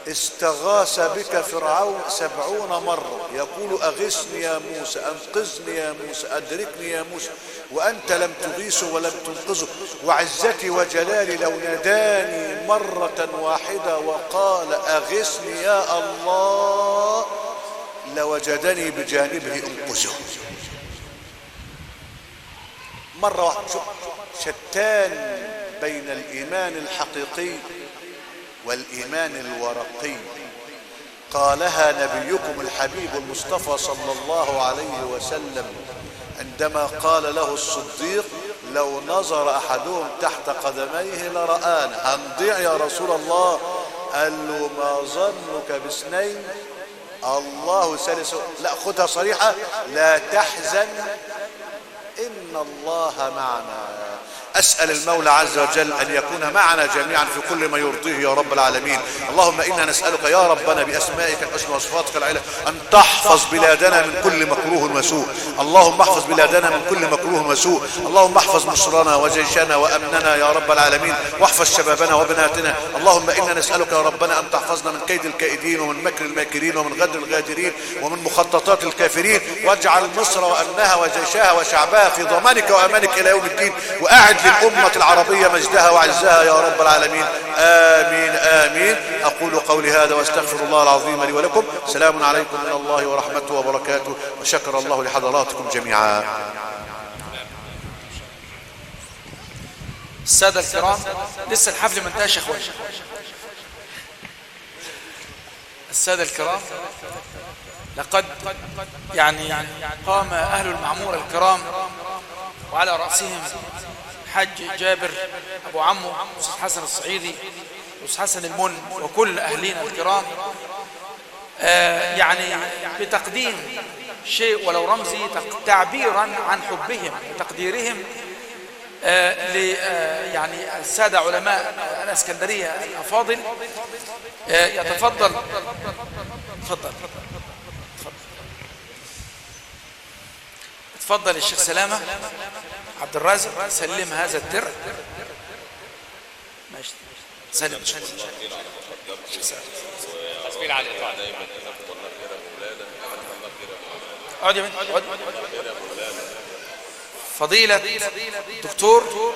استغاث بك فرعون 70 مرة يقول أغثني يا موسى، أنقذني يا موسى، أدركني يا موسى، وأنت لم تغيثه ولم تنقذه، وعزتي وجلالي لو ناداني مرة واحدة وقال أغثني يا الله لوجدني بجانبه أنقذه. مرة واحدة. شتان بين الإيمان الحقيقي والإيمان الورقي. قالها نبيكم الحبيب المصطفى صلى الله عليه وسلم عندما قال له الصديق لو نظر أحدهم تحت قدميه لرآنا. هنضيع يا رسول الله؟ قال له ما ظنك باثنين الله ثالث. لا خدها صريحة، لا تحزن إن الله معنا. أسأل المولى عز وجل أن يكون معنا جميعا في كل ما يرضيه يا رب العالمين. اللهم إنا نسألك يا ربنا بأسمائك الحسنى وصفاتك العلى أن تحفظ بلادنا من كل مكروه وسوء. اللهم احفظ بلادنا من كل مكروه وسوء. اللهم احفظ مصرنا وجيشنا وأمننا يا رب العالمين، واحفظ شبابنا وبناتنا. اللهم إنا نسألك يا ربنا أن تحفظنا من كيد الكائدين ومن مكر الماكرين ومن غدر الغادرين ومن مخططات الكافرين، واجعل مصر وأمنها وجيشها وشعبها في ضمانك وأمانك إلى يوم الدين، وأعد للأمة العربية مجدها وعزها يا رب العالمين. آمين آمين. أقول قولي هذا واستغفر الله العظيم لي ولكم. سلام عليكم من الله ورحمته وبركاته، وشكر الله لحضراتكم جميعا. السادة الكرام، لسه الحفل ما انتهاش يا اخوان. السادة الكرام، لقد يعني قام أهل المعمورة الكرام وعلى رأسهم حاج جابر أبو عمو، أستاذ حسن الصعيدي، أستاذ حسن المن، وكل أهلنا الكرام، يعني بتقديم شيء ولو رمزي تعبيرا عن حبهم وتقديرهم يعني السادة علماء الإسكندرية الأفاضل. يتفضل تفضل تفضل الشيخ سلامة عبد الرازق، سلم هذا الدرع. ماشي، سلم. اقعد يا بنت، اقعد. فضيلة دكتور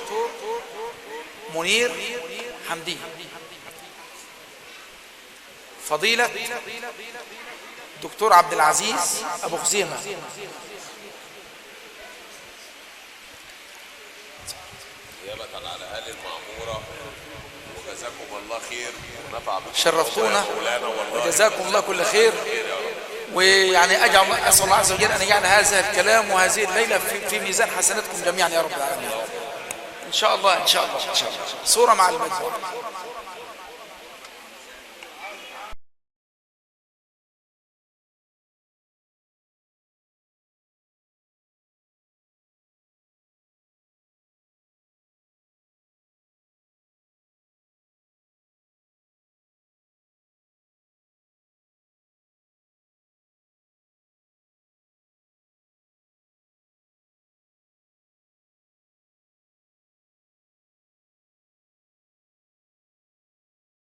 منير حمدي، فضيلة دكتور عبد العزيز أبو خزيمة، نيابة على أهل المعمورة، وجزاكم الله خير ونفع بكم، شرفتونا وجزاكم الله كل خير. ويعني أجعل أسأل الله عز وجل أن يجعل هذا الكلام وهذه الليلة في ميزان حسناتكم جميعا يا رب العالمين. إن شاء الله إن شاء الله إن شاء الله. صورة مع المجموعة.